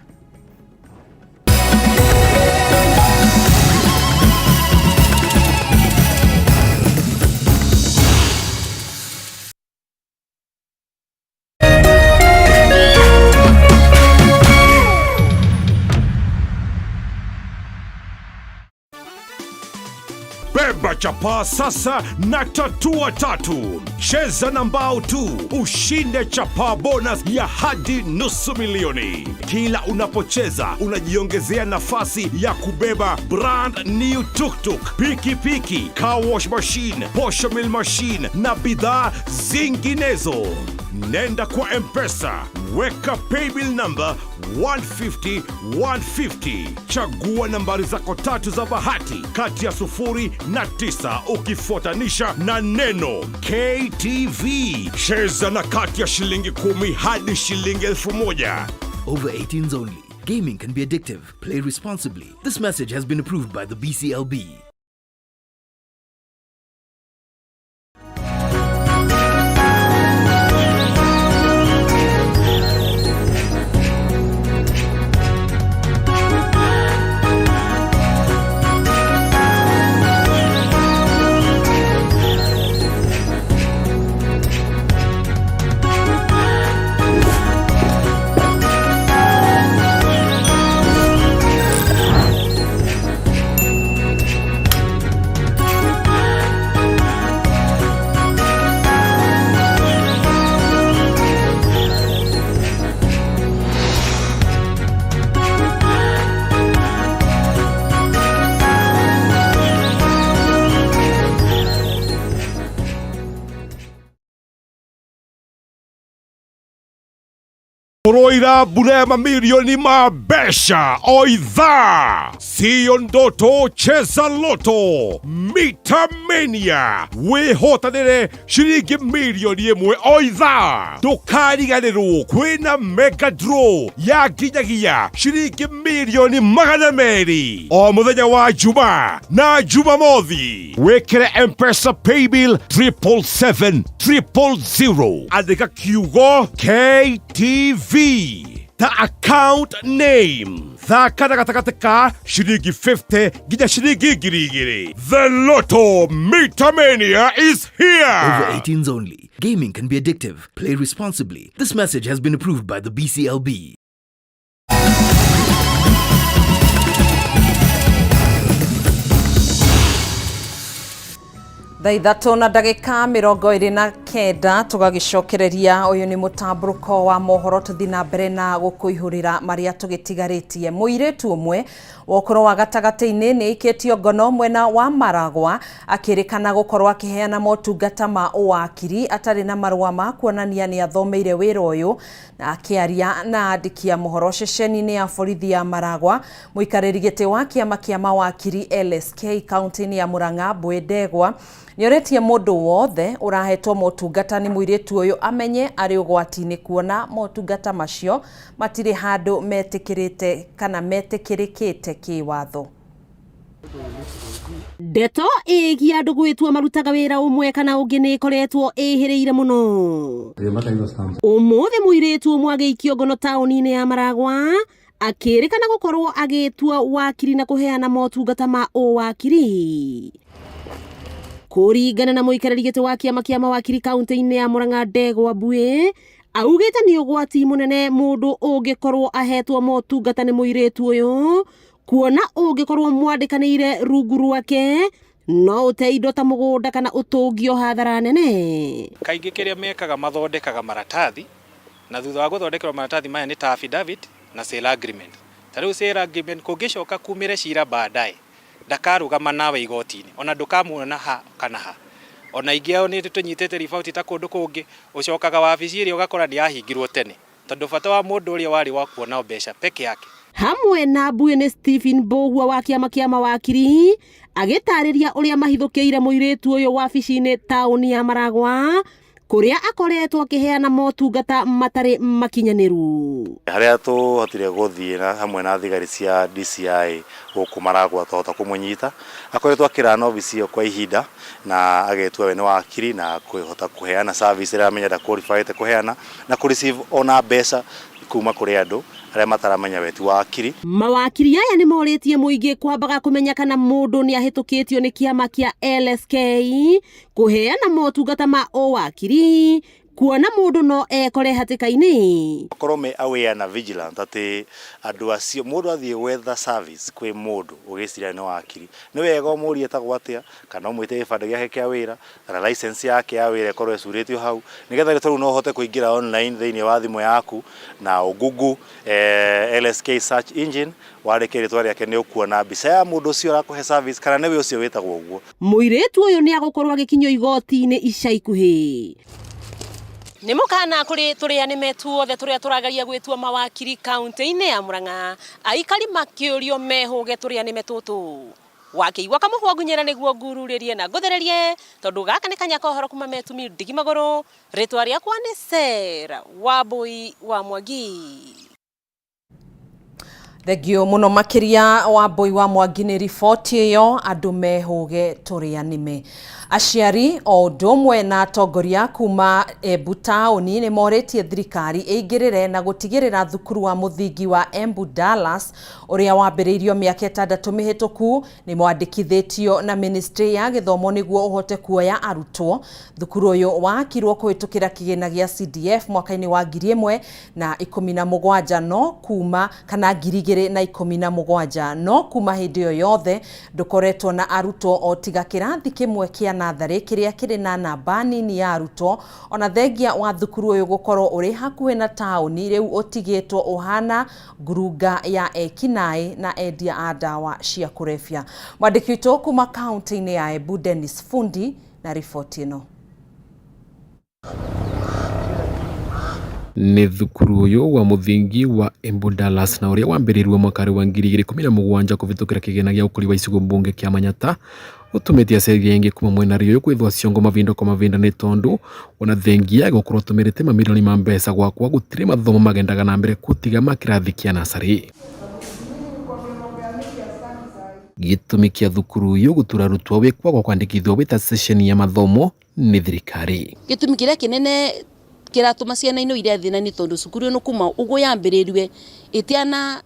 Beba chapaa sasa na tatua tatu. Cheza na mbao tu ushinde chapaa bonus ya hadi 500,000. Kila unapocheza unajiongezea nafasi ya kubeba brand new tuktuk, piki piki, car wash machine, posho mill machine na bidhaa zinginezo. Nenda kwa M-Pesa, weka paybill number 150 150, chagua nambari zako tatu za bahati kati ya 0 na 9 ukifuatanisha na neno KTV. Cheza na kati ya shilingi 10 hadi shilingi 1,000. Over 18s only. Gaming can be addictive. Play responsibly. This message has been approved by the BCLB. Kuroira mbura ya mamilioni ma mbeca o ithaa siyo ndoto cheza loto mitamania wĩhotanĩre ciringi milioni ĩmwe o ithaa ndũkariganĩrwo kwĩna mega draw ya nginyagia ciringi milioni 200 o mũthenya wa Juma na Jumamothi wĩkĩre Mpesa paybill 777 000 andĩka kiugo KTV ta account name thaka na gatagatĩ ka ciringi 50 nginya ciringi 2,000. The Lotto Metermania is here. Over 18s only. Gaming can be addictive. Play responsibly. This message has been approved by the BCLB. Thaa ithatũ na ndagĩka 29 tũgagĩcokereria ũyũ nĩ mũtambũrũko wa mohoro tũthiĩ na mbere na gũkũihũrĩra marĩa tũgĩtigarĩtie. Mũirĩtu ũmwe wa ũkũrũ wa gatagatĩ-inĩ nĩ aikĩtio ngono mwena wa Maragwa akĩrĩkana gũkorwo akĩheana motungata ma ũwakiri atarĩ na marũa ma kuonania nĩ athomeire wĩra ũyũ. Na akĩaria na andĩki a mohoro ceceni-inĩ ya borithi ya Maragwa, mũikarĩri gĩtĩ wa kĩama kĩa mawakiri LSK kaunti-inĩ ya Murang'a Mbui Ndegwa nĩorĩtie mũndũ wothe ũrahetwo motungata nĩ mũirĩtu ũyũ amenye arĩ ũgwati-inĩ kuona motungata macio matirĩ handũ metĩkĩrĩte kana metĩkĩrĩkĩte kĩwatho. Ndeto ĩgiĩ andũ gwĩtua marutaga wĩra ũmwe kana ũngĩ nĩ ĩkoretwo ĩhĩrĩire mũno. Ũmũthĩ mũirĩtu ũmwe agĩikio ngono taũni-inĩ ya Maragwa akĩrĩkana gũkorwo agĩtua wakiri na kũheana motungata ma ũwakiri. Kũringana na mũikarĩri gĩtĩ wa kĩama kĩa mawakiri kaunti-inĩ ya Murang'a Ndegwa Mbui augĩte nĩ ũgwati mũnene mũndũ ũngĩkorwo ahetwo motungata nĩ mũirĩtu ũyũ kuona ũngĩkorwo mwandĩkanĩire rungu rwake no ũte indo ta mũgũnda kana ũtũngio hathara nene. Kaingĩ kĩrĩa mekaga mathondekaga maratathi na thutha wa gũthondekerwo maratathi maya nĩ ta affidavit na sale agreement. Ta rĩu sale agreement kũngĩcoka kumĩre cira baadaye ndakarũgama nawe igoti-inĩ ona ndũkamuona ha kana ha. Ona ingĩ ao nĩ tũnyitĩte riboti ta kũndũ kũngĩ ũcokaga wabici ĩrĩa ũgakora nĩ yahingirwo tene tondũ bata wa mũndũ ũrĩa warĩ wa kuona mbeca peke yake. Hamwe na Mbui nĩ Stephen Mbũgua wa kĩama kĩa mawakiri agĩtarĩria ũrĩa mahithũkĩire mũirĩtu ũyũ wabici-inĩ taũni ya Maragwa kũrĩa akoretwo akĩheana motungata matarĩ makinyanĩru. Harĩa tũhotire gũthiĩ na hamwe na thigari cia DCI gũkũ Maragwa twahota kũmũnyita. Akoretwo akĩrana obici ĩyo kwa ihinda na agetua we nĩ wakiri na kũhota kũheana service ĩrĩa amenya ndaqualifyĩte kũheana na kũ receive ona mbeca kuma kũrĩ andũ arĩa mataramenya we ti wakiri. Mawakiri aya nĩ morĩtie mũingĩ kwambaga kũmenya kana mũndũ nĩ ahĩtũkĩtio nĩ kĩama kĩa LSK kũheana motungata ma ũwakiri kuona mũndũ no ekore hatĩka-inĩ. Makorwo me aware na vigilant atĩ andũ acio mũndũ athiĩ gwetha service kwĩ mũndũ ũgĩciria nĩ wakiri nĩ wega ũmũrie etagwo atĩa kana ũmwĩte gĩbandĩ gĩake kĩa wĩra kana license yake ya wĩra ĩkorwo ĩcurĩtio hau nĩgetha rĩu no ũhote kũingĩra online thĩinĩ wa thimũ yaku na ũgugu LSK search engine warĩkia rĩtwa rĩake nĩ ũkuona mbica ya mũndũ ũcio ũrakũhe service kana nĩwe ũcio wĩtagwo ũguo. Mũirĩtu ũyũ nĩ agũkorwo agĩkinyio igoti-inĩ ica ikuhĩ. Nĩ mũkana kũrĩ tũrĩa nĩ metuothe tũrĩa tũragaria gwĩtua mawakiri kaunti-inĩ ya Murang'a aikari makĩũrio mehũge tũrĩa nĩme tũtũ wakĩigua kamũhwa ngunyĩra nĩguo ngururĩrie na ngũthererie tondũ gaka nĩ kanya ka ũhoro kuma metumi ndigi magũrũ rĩtwa rĩakwa nĩ Sarah Wambui wa Mwangi. Thengio muno makiria wa Mbui wa Mwangi nĩ riboti ĩyo andũ mehũge tũrĩa nĩme. Aciari o ũndũ ũmwe na atongoria kuma Embu taũni nĩ morĩtie thirikari ĩingĩrĩre na gũtigĩrĩra thukuru wa mũthingi wa Embu Dallas ũrĩa wambĩrĩirio mĩaka 6 mĩhĩtũku nĩ mwandĩkithĩtio na ministry ya gĩthomo nĩguo ũhote kuoya arutwo. Thukuru ũyũ wakirwo kũhĩtũkĩra kĩgĩna gĩa CDF mwaka-inĩ wa 2017 no kuma kana 2017 no kuma hĩndĩ ĩyo yothe ndũkoretwo na arutwo o tiga kĩrathi kĩmwe kĩa natharĩ kĩrĩa kĩrĩ na namba nini ya arutwo. Ona thengia wa thukuru ũyũ gũkorwo ũrĩ hakuhĩ na taũni rĩu ũtigĩtwo ũhana ngurunga ya ekinaĩ na endia a ndawa cia kũrebia. Mwandĩki witũ kuma kaunti-inĩ ya Embu Dennis Fundi na riboti ĩno. Nĩ thukuru ũyũ wa mũthingi wa Embu Dallas na ũrĩa wambĩrĩirio mwaka wa 2017 kũhĩtũkĩra kĩgĩna gĩa ũkũria wa icigo mbunge kĩa Manyata ũtũmĩte aciari aingĩ kuma mwena ũyũ kwĩthwa ciongo mavinda kwa mavinda nĩ tondũ ona thengia gũkorwo tũmĩrĩte mamirioni ma mbeca gwakwa gũtirĩ mathomo magendaga na mbere kũtiga ma kĩrathi kĩa nasarĩ. Gĩtũmi kĩa thukuru ũyũ gũtura arutwo wĩ kwaga kwandĩkithio wĩ ta ceceni ya mathomo nĩ thirikari. Gĩtũmi kĩrĩa kĩnene kĩratũma ciana ino iria thĩna nĩ tondũ cukuru ĩno kuma ũguo yambĩrĩriwe ĩtiana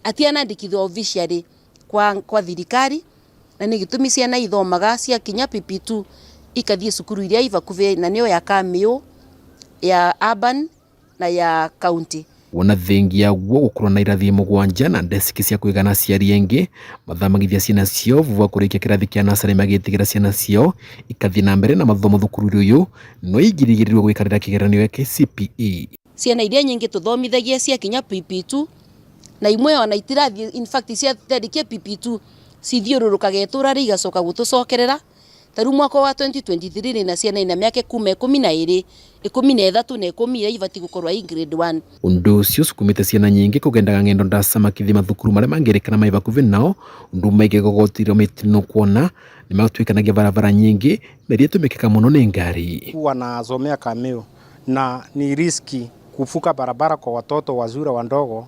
atianandĩkithio officially kwa thirikari, na nĩ gĩtũmi ciana ithomaga ciakinya PP2 ikathiĩ cukuru iria i bakubĩ na nĩyo ya Kamiũ, ya urban na ya county. Wona thengia guo gũkorwo na irathi 7 na ndesiki cia kũigana aciari aingĩ mathamagithia ciana ciao vua kũrĩkia kĩrathi kĩa nasarĩ magĩtigĩra ciana ciao ikathiĩ na mbere na mathomo thukuru ũyũ no igirigĩrĩrwo gwĩkarĩra kĩgeranio gĩa KCPE. Ciana iria nyingĩ tũthomithagia ciakinya PP2 na imwe ona itirathiĩ, in fact ciarĩkia PP2 cithiũrũrũkaga itũra rĩ igacoka gũtũcokerera. Ta rĩu mwaka wa 2023 na ciana ina mĩaka kuma 12, 13 na 10 iria ibatiĩ gũkorwo i grade 1. Ũndũ ũcio ũsukumĩte ciana nyingĩ kũgendaga ng'endo ndaca makĩthiĩ mathukuru marĩa mangĩrĩkana mai bakuhĩ nao ũndũ maingĩ gũgotiro mĩtino kuona nĩ matuĩkanagia barabara nyingĩ na iria itũmĩkaga mũno nĩ ngari. Wanasomea Kamiu na ni riski kuvuka barabara kwa watoto wazuri wandogo,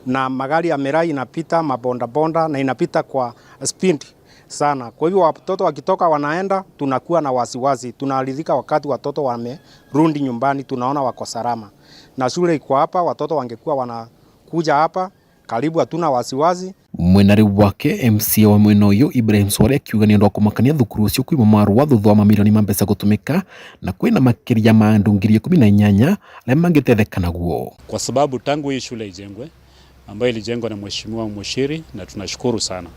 na magari ya miraa inapita, mabondabonda na inapita kwa speed sana. Kwa hivyo watoto wakitoka wanaenda, tunakuwa na wasiwasi, tunaridhika wakati watoto wamerudi nyumbani, tunaona wako salama. Na shule iko hapa, watoto wangekuwa wanakuja hapa karibu, hatuna wasiwasi. Mwenari wake MCA wa mwena ũyũ Ibrahim Swale akiuga nĩ ũndũ wa kũmakania thukuru ũcio kwĩ marũa thutha wa mamirioni ma mbeca gũtũmĩka na kwĩna makĩria ma andũ 18,000 arĩa mangĩtetheka naguo. Kwa sababu tangu hii shule ijengwe ambayo ilijengwa na Mheshimiwa Mushiri, na tunashukuru sana.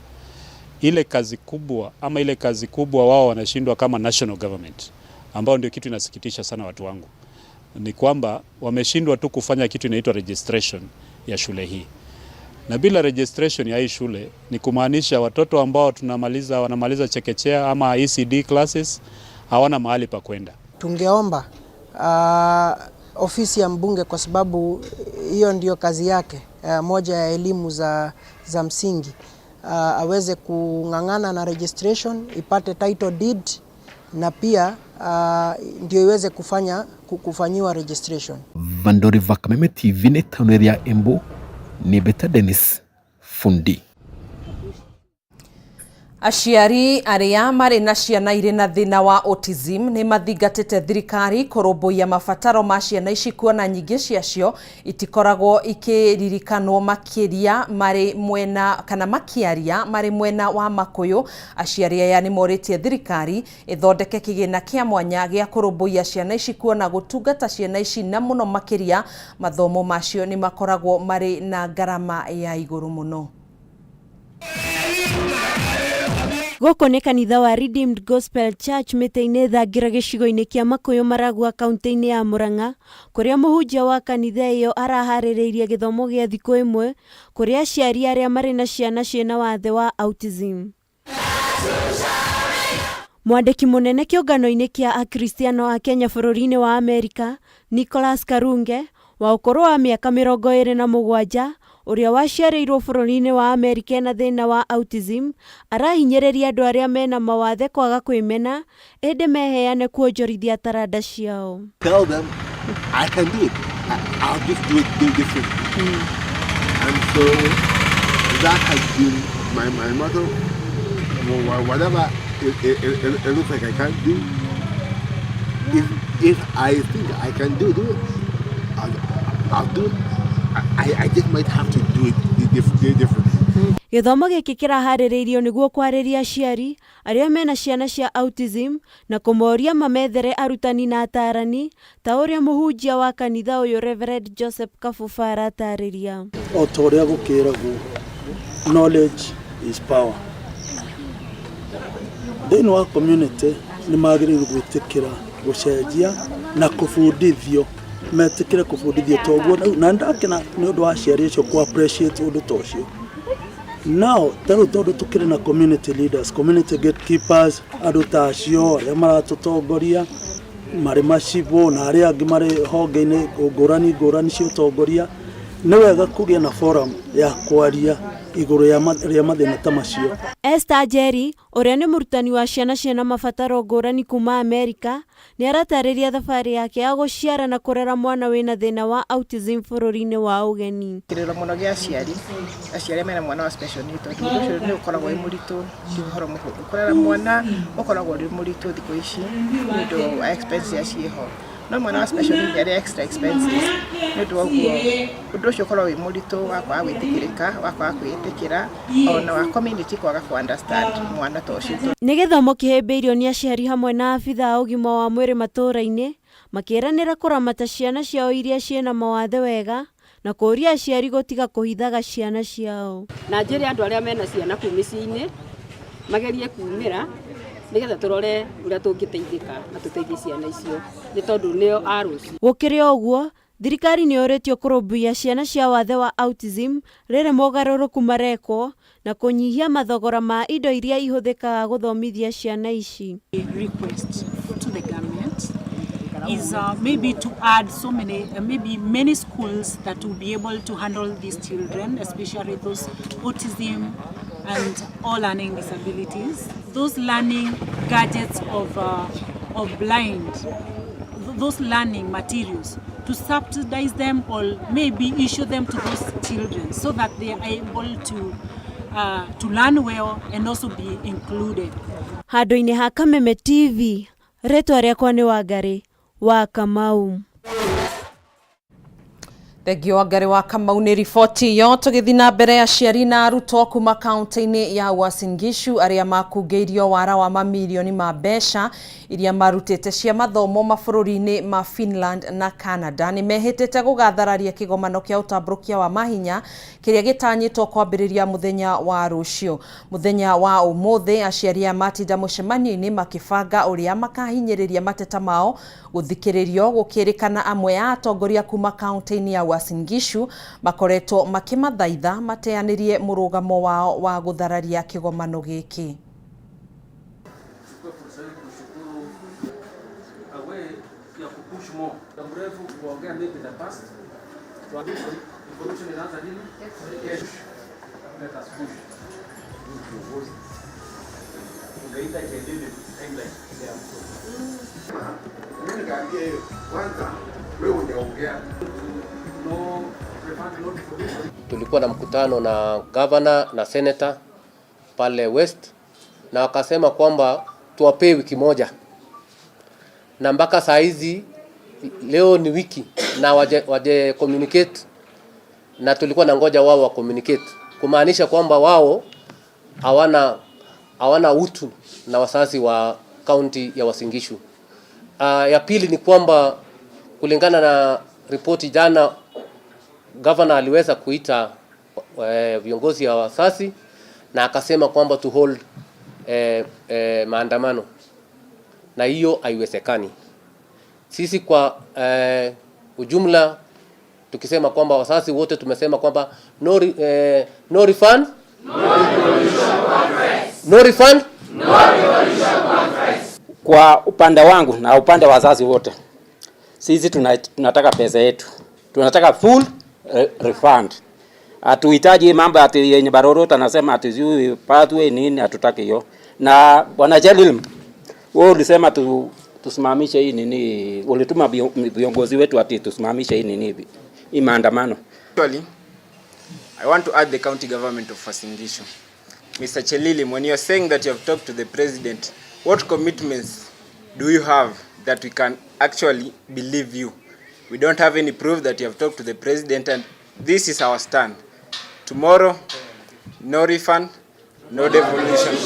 Ile kazi kubwa ama ile kazi kubwa wao wanashindwa kama national government, ambao ndio kitu inasikitisha sana watu wangu, ni kwamba wameshindwa tu kufanya kitu inaitwa registration ya shule hii. Na bila registration ya hii shule ni kumaanisha watoto ambao wanamaliza chekechea ama ECD classes hawana mahali pa kwenda. Tungeomba ofisi ya mbunge, kwa sababu hiyo ndio kazi yake, moja ya elimu za msingi, aweze kung'ang'ana na registration ipate title deed na pia ndio iweze kufanyiwa registration. Vandori Vakameme TV ni tauni ya Embu ni Beta Dennis Fundi. Aciari arĩa marĩ na ciana irĩ na thĩna wa autism nĩ mathingatĩte thirikari kũrũmbũiya mabataro ma ciana ici kuona nyingĩ ciacio itikoragwo ikĩririkanwo makĩria marĩ mwena kana makĩaria marĩ mwena wa Makũyũ. Aciari aya nĩ morĩtie thirikari ĩthondeke kĩgĩna kĩa mwanya gĩa kũrũmbũiya ciana ici kuona gũtungata ciana ici na mũno makĩria mathomo macio nĩ makoragwo marĩ na ngarama ya igũrũ mũno. Gũkũ nĩ kanitha wa Redeemed Gospel Church mĩtĩ-inĩ thangira gĩcigo-inĩ kĩa Makũyũ Maragua kaunti-inĩ ya Murang'a, kũrĩa mũhunjia wa kanitha ĩyo araharĩrĩirie gĩthomo gĩa thikũ ĩmwe kũrĩ aciari arĩa marĩ na ciana ciĩna wathe wa autism. Mwandĩki mũnene kĩũngano-inĩ kĩa Akristiano a Kenya bũrũri-inĩ wa Amerika, Nicholas Karunge, wa ũkũrũ wa mĩaka 27, ũrĩa waciarĩirwo bũrũri-inĩ wa Amerika ena thĩna wa autism, arahinyĩrĩria andũ arĩa mena mawathe kwaga kwĩmena ĩndĩ meheane kuonjorithia taranda ciao. Tell them I can do it. I'll just do it differently. And So that has been my motto. Whatever it looks like I can't do, if I think I can do it, I'll do it. I just might have to do it differently. Gĩthomo gĩkĩ kĩraharĩrĩirio nĩguo kwarĩria aciari arĩa mena ciana cia autism na kũmoria mamethere arutani na atarani ta ũrĩa mũhunjia wa kanitha ũyũ Reverend Joseph Kabuba aratarĩria. O ta ũrĩa gũkĩragwo, knowledge is power. Thĩinĩ wa community nĩ magĩrĩirwo gwĩtĩkĩra gũcenjia na kũbundithio, metĩkĩre kũbundithio toguo, na ndakena nĩ ũndũ wa aciari acio kũ appreciate ũndũ ta ũcio. Now, tarĩu tondũ tũkĩrĩ na community leaders, community gatekeepers, andũ ta acio arĩa maratũtongoria marĩ macibũ na arĩa angĩ marĩ honge-inĩ ngũrani ngũrani cia ũtongoria, nĩ wega kũgĩa na forum ya kwaria igũrũ rĩa mathĩna ta macio. Esther Njeri, ũrĩa nĩ mũrutani wa ciana ciĩna mabataro ngũrani kuma Amerika, nĩ aratarĩria thabarĩ yake ya gũciara na kũrera mwana wĩna thĩna wa autism bũrũri-inĩ wa ũgeni. Kĩrĩro mũno gĩa aciari, aciari mena mwana wa special need, tondũ ũndũ ũcio nĩ ũkoragwo wĩ mũritũ, ti ũhoro mũhũthũ. Kũrera mwana ũkoragwo ũrĩ mũritũ thikũ ici nĩ ũndũ wa expenses iria ciĩho. No mwana wa special need arĩ extra expenses, nĩ ũndũ wa ũguo ũndũ ũcio ũkoragwo wĩ mũritũ wa kwaga gwĩtĩkĩrĩka, wa kwaga kwĩĩtĩkĩra, ona wa community kwaga kũ understand mwana ta ũcio. Nĩ gĩthomo kĩhĩmbĩirio nĩ aciari hamwe na abithaa a ũgima wa mwĩrĩ matũũra-inĩ makĩranĩra kũramata ciana ciao iria ciĩna mawathe wega na kũũria aciari gũtiga kũhithaga ciana ciao. Na njĩre andũ arĩa mena ciana kũu mĩciĩ-inĩ magerie kumĩra nĩgetha tũrore ũrĩa tũngĩteithĩka na tũteithie ciana icio nĩ tondũ nĩo a rũciũ. Gũkĩrĩ o ũguo, thirikari nĩ yũrĩtio kũrũmbũiya ciana cia wathe wa autism rĩrĩ mogarũrũku marekwo na kũnyihia mathogora ma indo iria ihũthĩkaga gũthomithia ciana ici. Request to the government is maybe to add so many, maybe many schools that will be able to handle these children, especially those autism and all learning disabilities. Those learning gadgets of blind, those learning materials, to subsidize them or maybe issue them to those children so that they are able to learn well and also be included. Handũ-inĩ ha Kameme TV, rĩtwa rĩakwa nĩ Wangari wa Kamau. Thengio Wangari wa Kamau nĩ riboti ĩyo. Tũgĩthiĩ na mbere, aciari na arutwo kuma kaunti-inĩ ya Uasin Gishu arĩa makungĩirio wara wa mamirioni ma mbeca iria marutĩte cia mathomo mabũrũri-inĩ ma Finland na Canada nĩ mehĩtĩte gũgathararia kĩgomano kĩa ũtambũrũkia wa mahinya kĩrĩa gĩtanyĩtwo kwambĩrĩria mũthenya wa rũciũ. Mũthenya wa ũmũthĩ aciari aya matinda mũcemanio-inĩ makĩbanga ũrĩa makahinyĩrĩria mateta mao gũthikĩrĩrio, gũkĩrĩkana amwe a atongoria kuma kaunti-inĩ ya Uasin Gishu makoretwo makĩmathaitha mateanĩrie mũrũgamo wao wa gũthararia kĩgomano gĩkĩ. Chukue fursa hii kushukuru a way ya kupush more. Muda mrefu kuongea maybe in the past. Revolution inaanza lini? Kesho. Let us push. Ungeita jadili timeline. Mimi nikaambia hiyo kwanza, wewe hujaongea. No refund, no devolution. Tulikuwa na mkutano na governor na senator pale West, na wakasema kwamba tuwapee wiki moja, na mpaka saa hizi leo ni wiki na waje communicate, na tulikuwa na ngoja wao wa communicate, kumaanisha kwamba wao hawana utu na wazazi wa kaunti ya Uasin Gishu. Ya pili ni kwamba kulingana na ripoti jana, governor aliweza kuita viongozi wa wazazi na akasema kwamba to hold maandamano, na hiyo haiwezekani. Sisi kwa ujumla tukisema kwamba wazazi wote tumesema kwamba no refund, no refund, Kwa upande wangu na upande wa wazazi wote, sisi tunataka pesa yetu, tunataka full refund. Hatuhitaji mambo ati yenye Barorot anasema ati sijui pathway nini, hatutaki hiyo. Na Bwana Jalil, wewe ulisema tusimamishe hii nini, ulituma viongozi wetu ati tusimamishe hii nini, hii maandamano. Actually, I want to add the county government of Uasin Gishu. Mr. Chelilim, when you are saying that you have talked to the president, what commitments do you have that we can actually believe you? We don't have any proof that you have talked to the president, and this is our stand. Tomorrow, no refund, no devolution.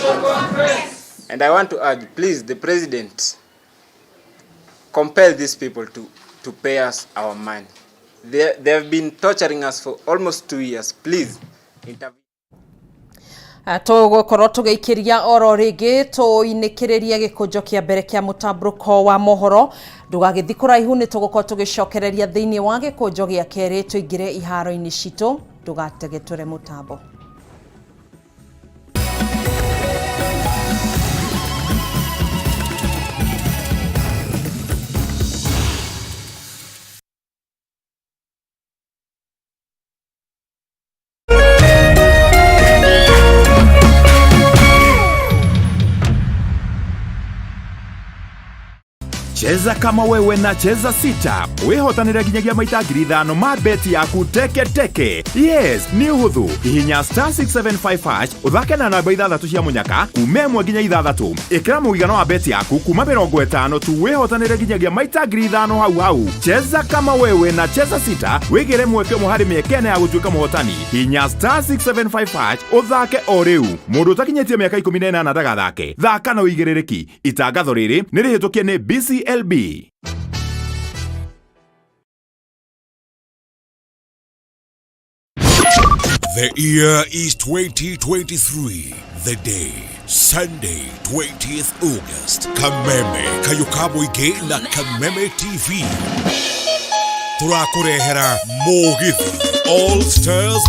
And I want to urge, please, the president, compel these people to pay us our money. They have been torturing us for almost 2 years. Please, intervene. Tũgũkorwo tũgĩikĩria oro rĩngĩ tũinĩkĩrĩrie gĩkũnjo kĩa mbere kĩa mũtambũrũko wa mohoro. Ndũgagĩthiĩ kũraihu, nĩ tũgũkorwo tũgĩcokereria thĩinĩ wa gĩkũnjo gĩa kerĩ tũingĩre iharo-inĩ citũ. Ndũgategetũre mũtambo. Cheza kama wewe na Cheza Sita wihotanire nginyagia maita 5,000 ma beti yaku teke teke. Yes, nĩ ũhũthũ. Hihinya star 675 hash ũthake na namba 6 cia mũnyaka kuma 1 nginya 6. Ĩkĩra mũigana wa beti yaku kuma 50 tu wihotanire nginyagia maita 5,000 hau hau. Cheza kama wewe na Cheza Sita wĩgĩre mweke ũmwe harĩ mĩeke ĩna ya gũtuĩka mũhotani. Hihinya star 675 hash ũthake o rĩu. Mũndũ ũtakinyĩtie mĩaka 18 ndagathake. Thaka na ũigĩrĩrĩki. Itangatho rĩrĩ nĩ rĩhĩtũkie nĩ BCLB. The year is 2023. The day, Sunday, 20th August. Kameme, Kayukaboige na Kameme TV. Turakurehera Mugithi All Stars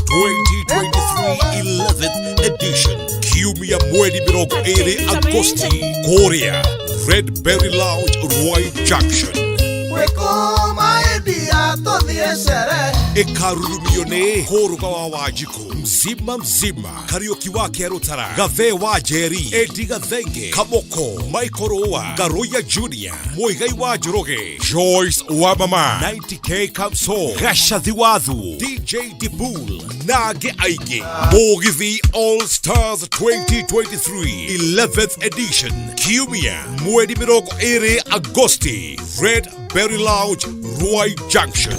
2023 11th edition. Kiumia mweri 20 Agosti. Korea, Red Berry Lounge, Roy Junction. Ikarurumio nĩ Kũrũga wa Wanjikũ, Mzima Mzima, Kariũki wa Kĩarũtara, Gathee wa Njeri, Edi Gathenge, Kamoko, Michael Rũa, Garoya Junior, Muigai wa Njoroge, Joyce wa Mama, 90K Kamso, Gacathi Wathu, DJ Dibul, na angĩ aingĩ. Mũgithi All Stars 2023 11th edition, Kiumia mweri 20 Agosti, Red Berry Lounge, Ruai Junction.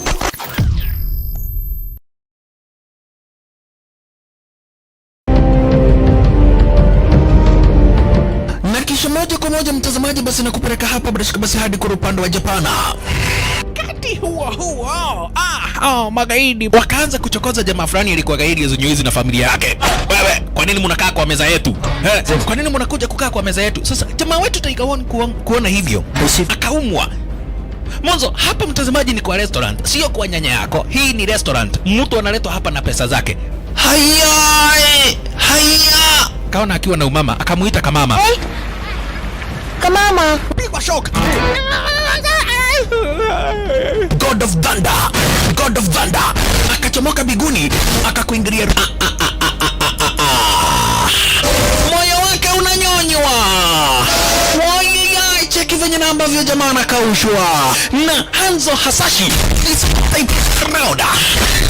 Na kisha moja kwa moja mtazamaji, basi nakupeleka hapa bila basi hadi kwa upande wa Japana. Wakati huo huo, magaidi wakaanza kuchokoza jamaa fulani alikuwa gaidi ya na familia yake. Wewe, kwa nini mnakaa kwa meza yetu? Kwa nini mnakuja kukaa kwa meza yetu? Sasa jamaa wetu Tiger One kuona hivyo akaumwa. Mwanzo hapa mtazamaji ni kwa restaurant, sio kwa nyanya yako. Hii ni restaurant. Mtu analetwa hapa na pesa zake. Haya, haya. Kaona akiwa na umama, akamuita kamama. Hey. Kamama. Pigwa shock. God of Thunder, God of Thunder. Akachomoka biguni, akakuingilia. Moyo wake unanyonywa. Wai, cheki venye na ambavyo jamaa anakaushwa. Na Hanzo Hasashi is proud.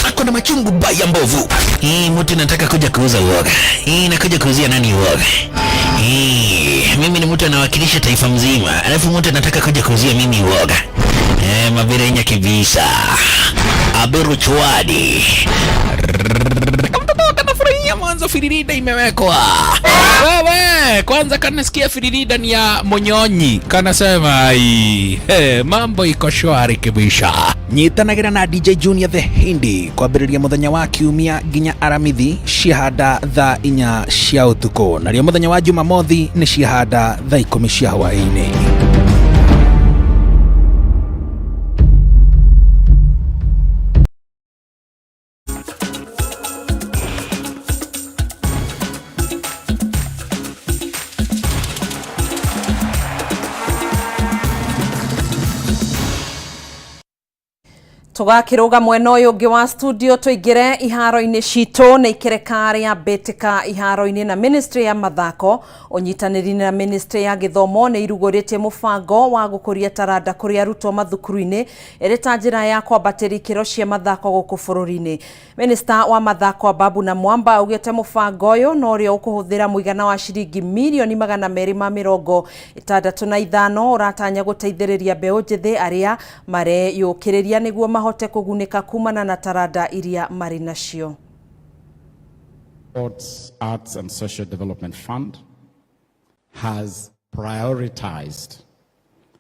Ako na machungu baya mbovu. Hii mtu nataka kuja kuuza uoga. Hii nakuja kuuzia nani uoga? Hii mimi ni mtu anawakilisha taifa mzima. Alafu mtu anataka kuja kuuzia mimi uoga. Mabirenya kibisa. Aberu chwadi. Mtoto kanafurahia mwanzo firirida imewekwa. Wewe, kwanza kanasikia firirida ni ya Monyonyi. Kanasema ai, mambo iko shwari kibisha. Nyitanagira na DJ Junior the Hindi kwambĩrĩria mũthenya wa kiumia nginya Aramithi ciahanda thaa 4 cia ũtukũ, narĩo mũthenya wa Jumamothi nĩ ciahanda thaa 10 cia hwaĩ-inĩ. Tũgakĩrũga mwena ũyũ ũngĩ wa studio tũingĩre iharo-inĩ citũ nĩ ikereka rĩa mbĩtĩka iharo-inĩ na ministry ya mathako ũnyitanĩri na ministry ya gĩthomo nĩ irugũrĩtie mũbango wa gũkũria taranda kũrĩ arutwo mathukuru-inĩ ĩrĩ ta njĩra ya kwambatĩria ikĩro cia mathako gũkũ bũrũri-inĩ. Minista wa mathako Ababu na Mwamba augĩte mũbango ũyũ no ũrĩa ũkũhũthĩra mũigana wa ciringi mirioni 265 ũratanya gũteithĩrĩria mbeũ njĩthĩ arĩa mareyũkĩrĩria nĩguo mahote kũgunĩka kumana na taranda iria marĩ nacio. Sports, Arts and Social Development Fund has prioritized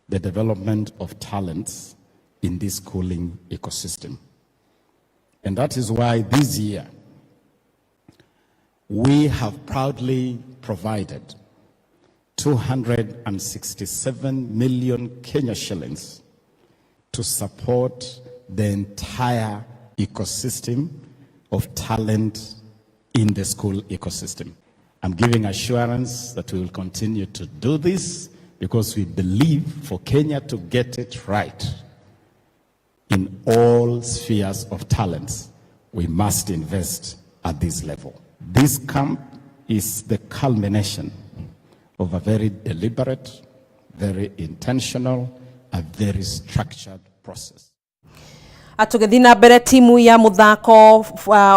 the development of talents in this schooling ecosystem. And that is why this year we have proudly provided 267 million Kenya shillings to support the entire ecosystem of talent in the school ecosystem. I'm giving assurance that we will continue to do this because we believe for Kenya to get it right in all spheres of talents, we must invest at this level. This camp is the culmination of a very deliberate, very intentional, a very structured process. Atũgĩthiĩ na mbere, timu ya mũthako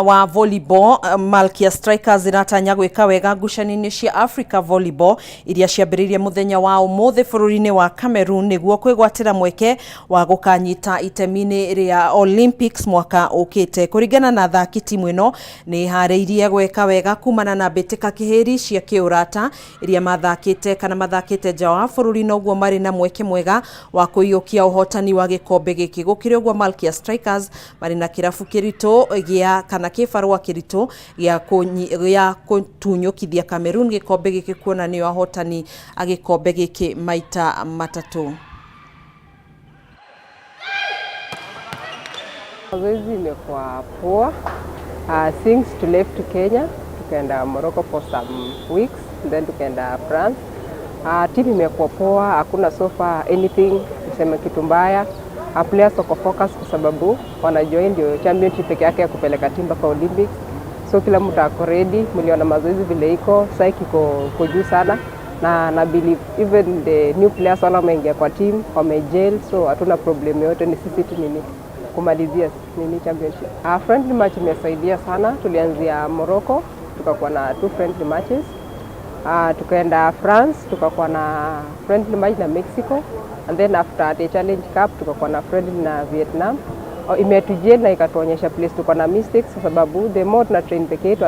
wa volleyball Malkia Strikers iratanya gwĩka wega ngucanio-inĩ cia Africa Volleyball iria ciambĩrĩirie mũthenya wa ũmũthĩ bũrũri-inĩ wa Cameroon nĩguo kwĩgwatĩra mweke wa gũkanyita itemi-inĩ rĩa Olympics mwaka ũkĩte. Kũringana na athaki, timu ĩno nĩ ĩharĩirie gwĩka wega kumana na mbĩtĩka kĩhĩri cia kĩũrata iria mathakĩte kana mathakĩte nja wa bũrũri, noguo marĩ na mweke mwega wa kũiyũkia ũhotani wa gĩkombe gĩkĩ. Gũkĩrĩ ũguo, Malkia Strikers marĩ na kĩrabu kĩritũ gĩa kana kĩbarũa kĩritũ gĩa gũtunyũkithia Cameroon gĩkombe gĩkĩ, kuona nĩo ahotani a gĩkombe gĩkĩ maita matatũ. Mazoezi imekuwa poa. Since to left Kenya, tukaenda Morocco for some weeks, then tukaenda France. Team imekuwa poa, hakuna so far anything niseme kitu mbaya. Players wako focus kwa sababu wanajua hii ndio championship peke yake ya kupeleka team mpaka Olympics. So kila mtu ako ready, mliona mazoezi vile iko, psyche iko juu sana na believe even the new players wale wameingia kwa team wamegel, so hatuna problem yote, ni sisi tu nini kumalizia nini championship. Friendly match imesaidia sana. Tulianzia Morocco tukakuwa na two friendly matches. Tukaenda France tukakuwa na friendly match na Mexico, and then after the Challenge Cup tukakuwa na friendly na Vietnam. Oh, imetugel na ikatuonyesha place tuko na mistakes, kwa sababu the more tuna train peke yetu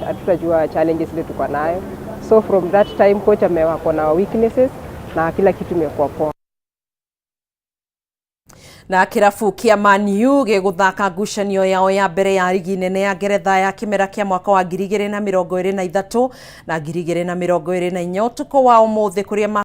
hatutajua challenges ile tuko nayo. So from that time coach amewako na weaknesses na kila kitu imekuwa poa. Na kĩrabu kĩa Man U gĩgũthaka ngucanio yao ya mbere ya rigi nene ya Ngeretha ya kĩmera kĩa mwaka wa 2023 na 2024 ũtukũ wa ũmũthĩ kũrĩa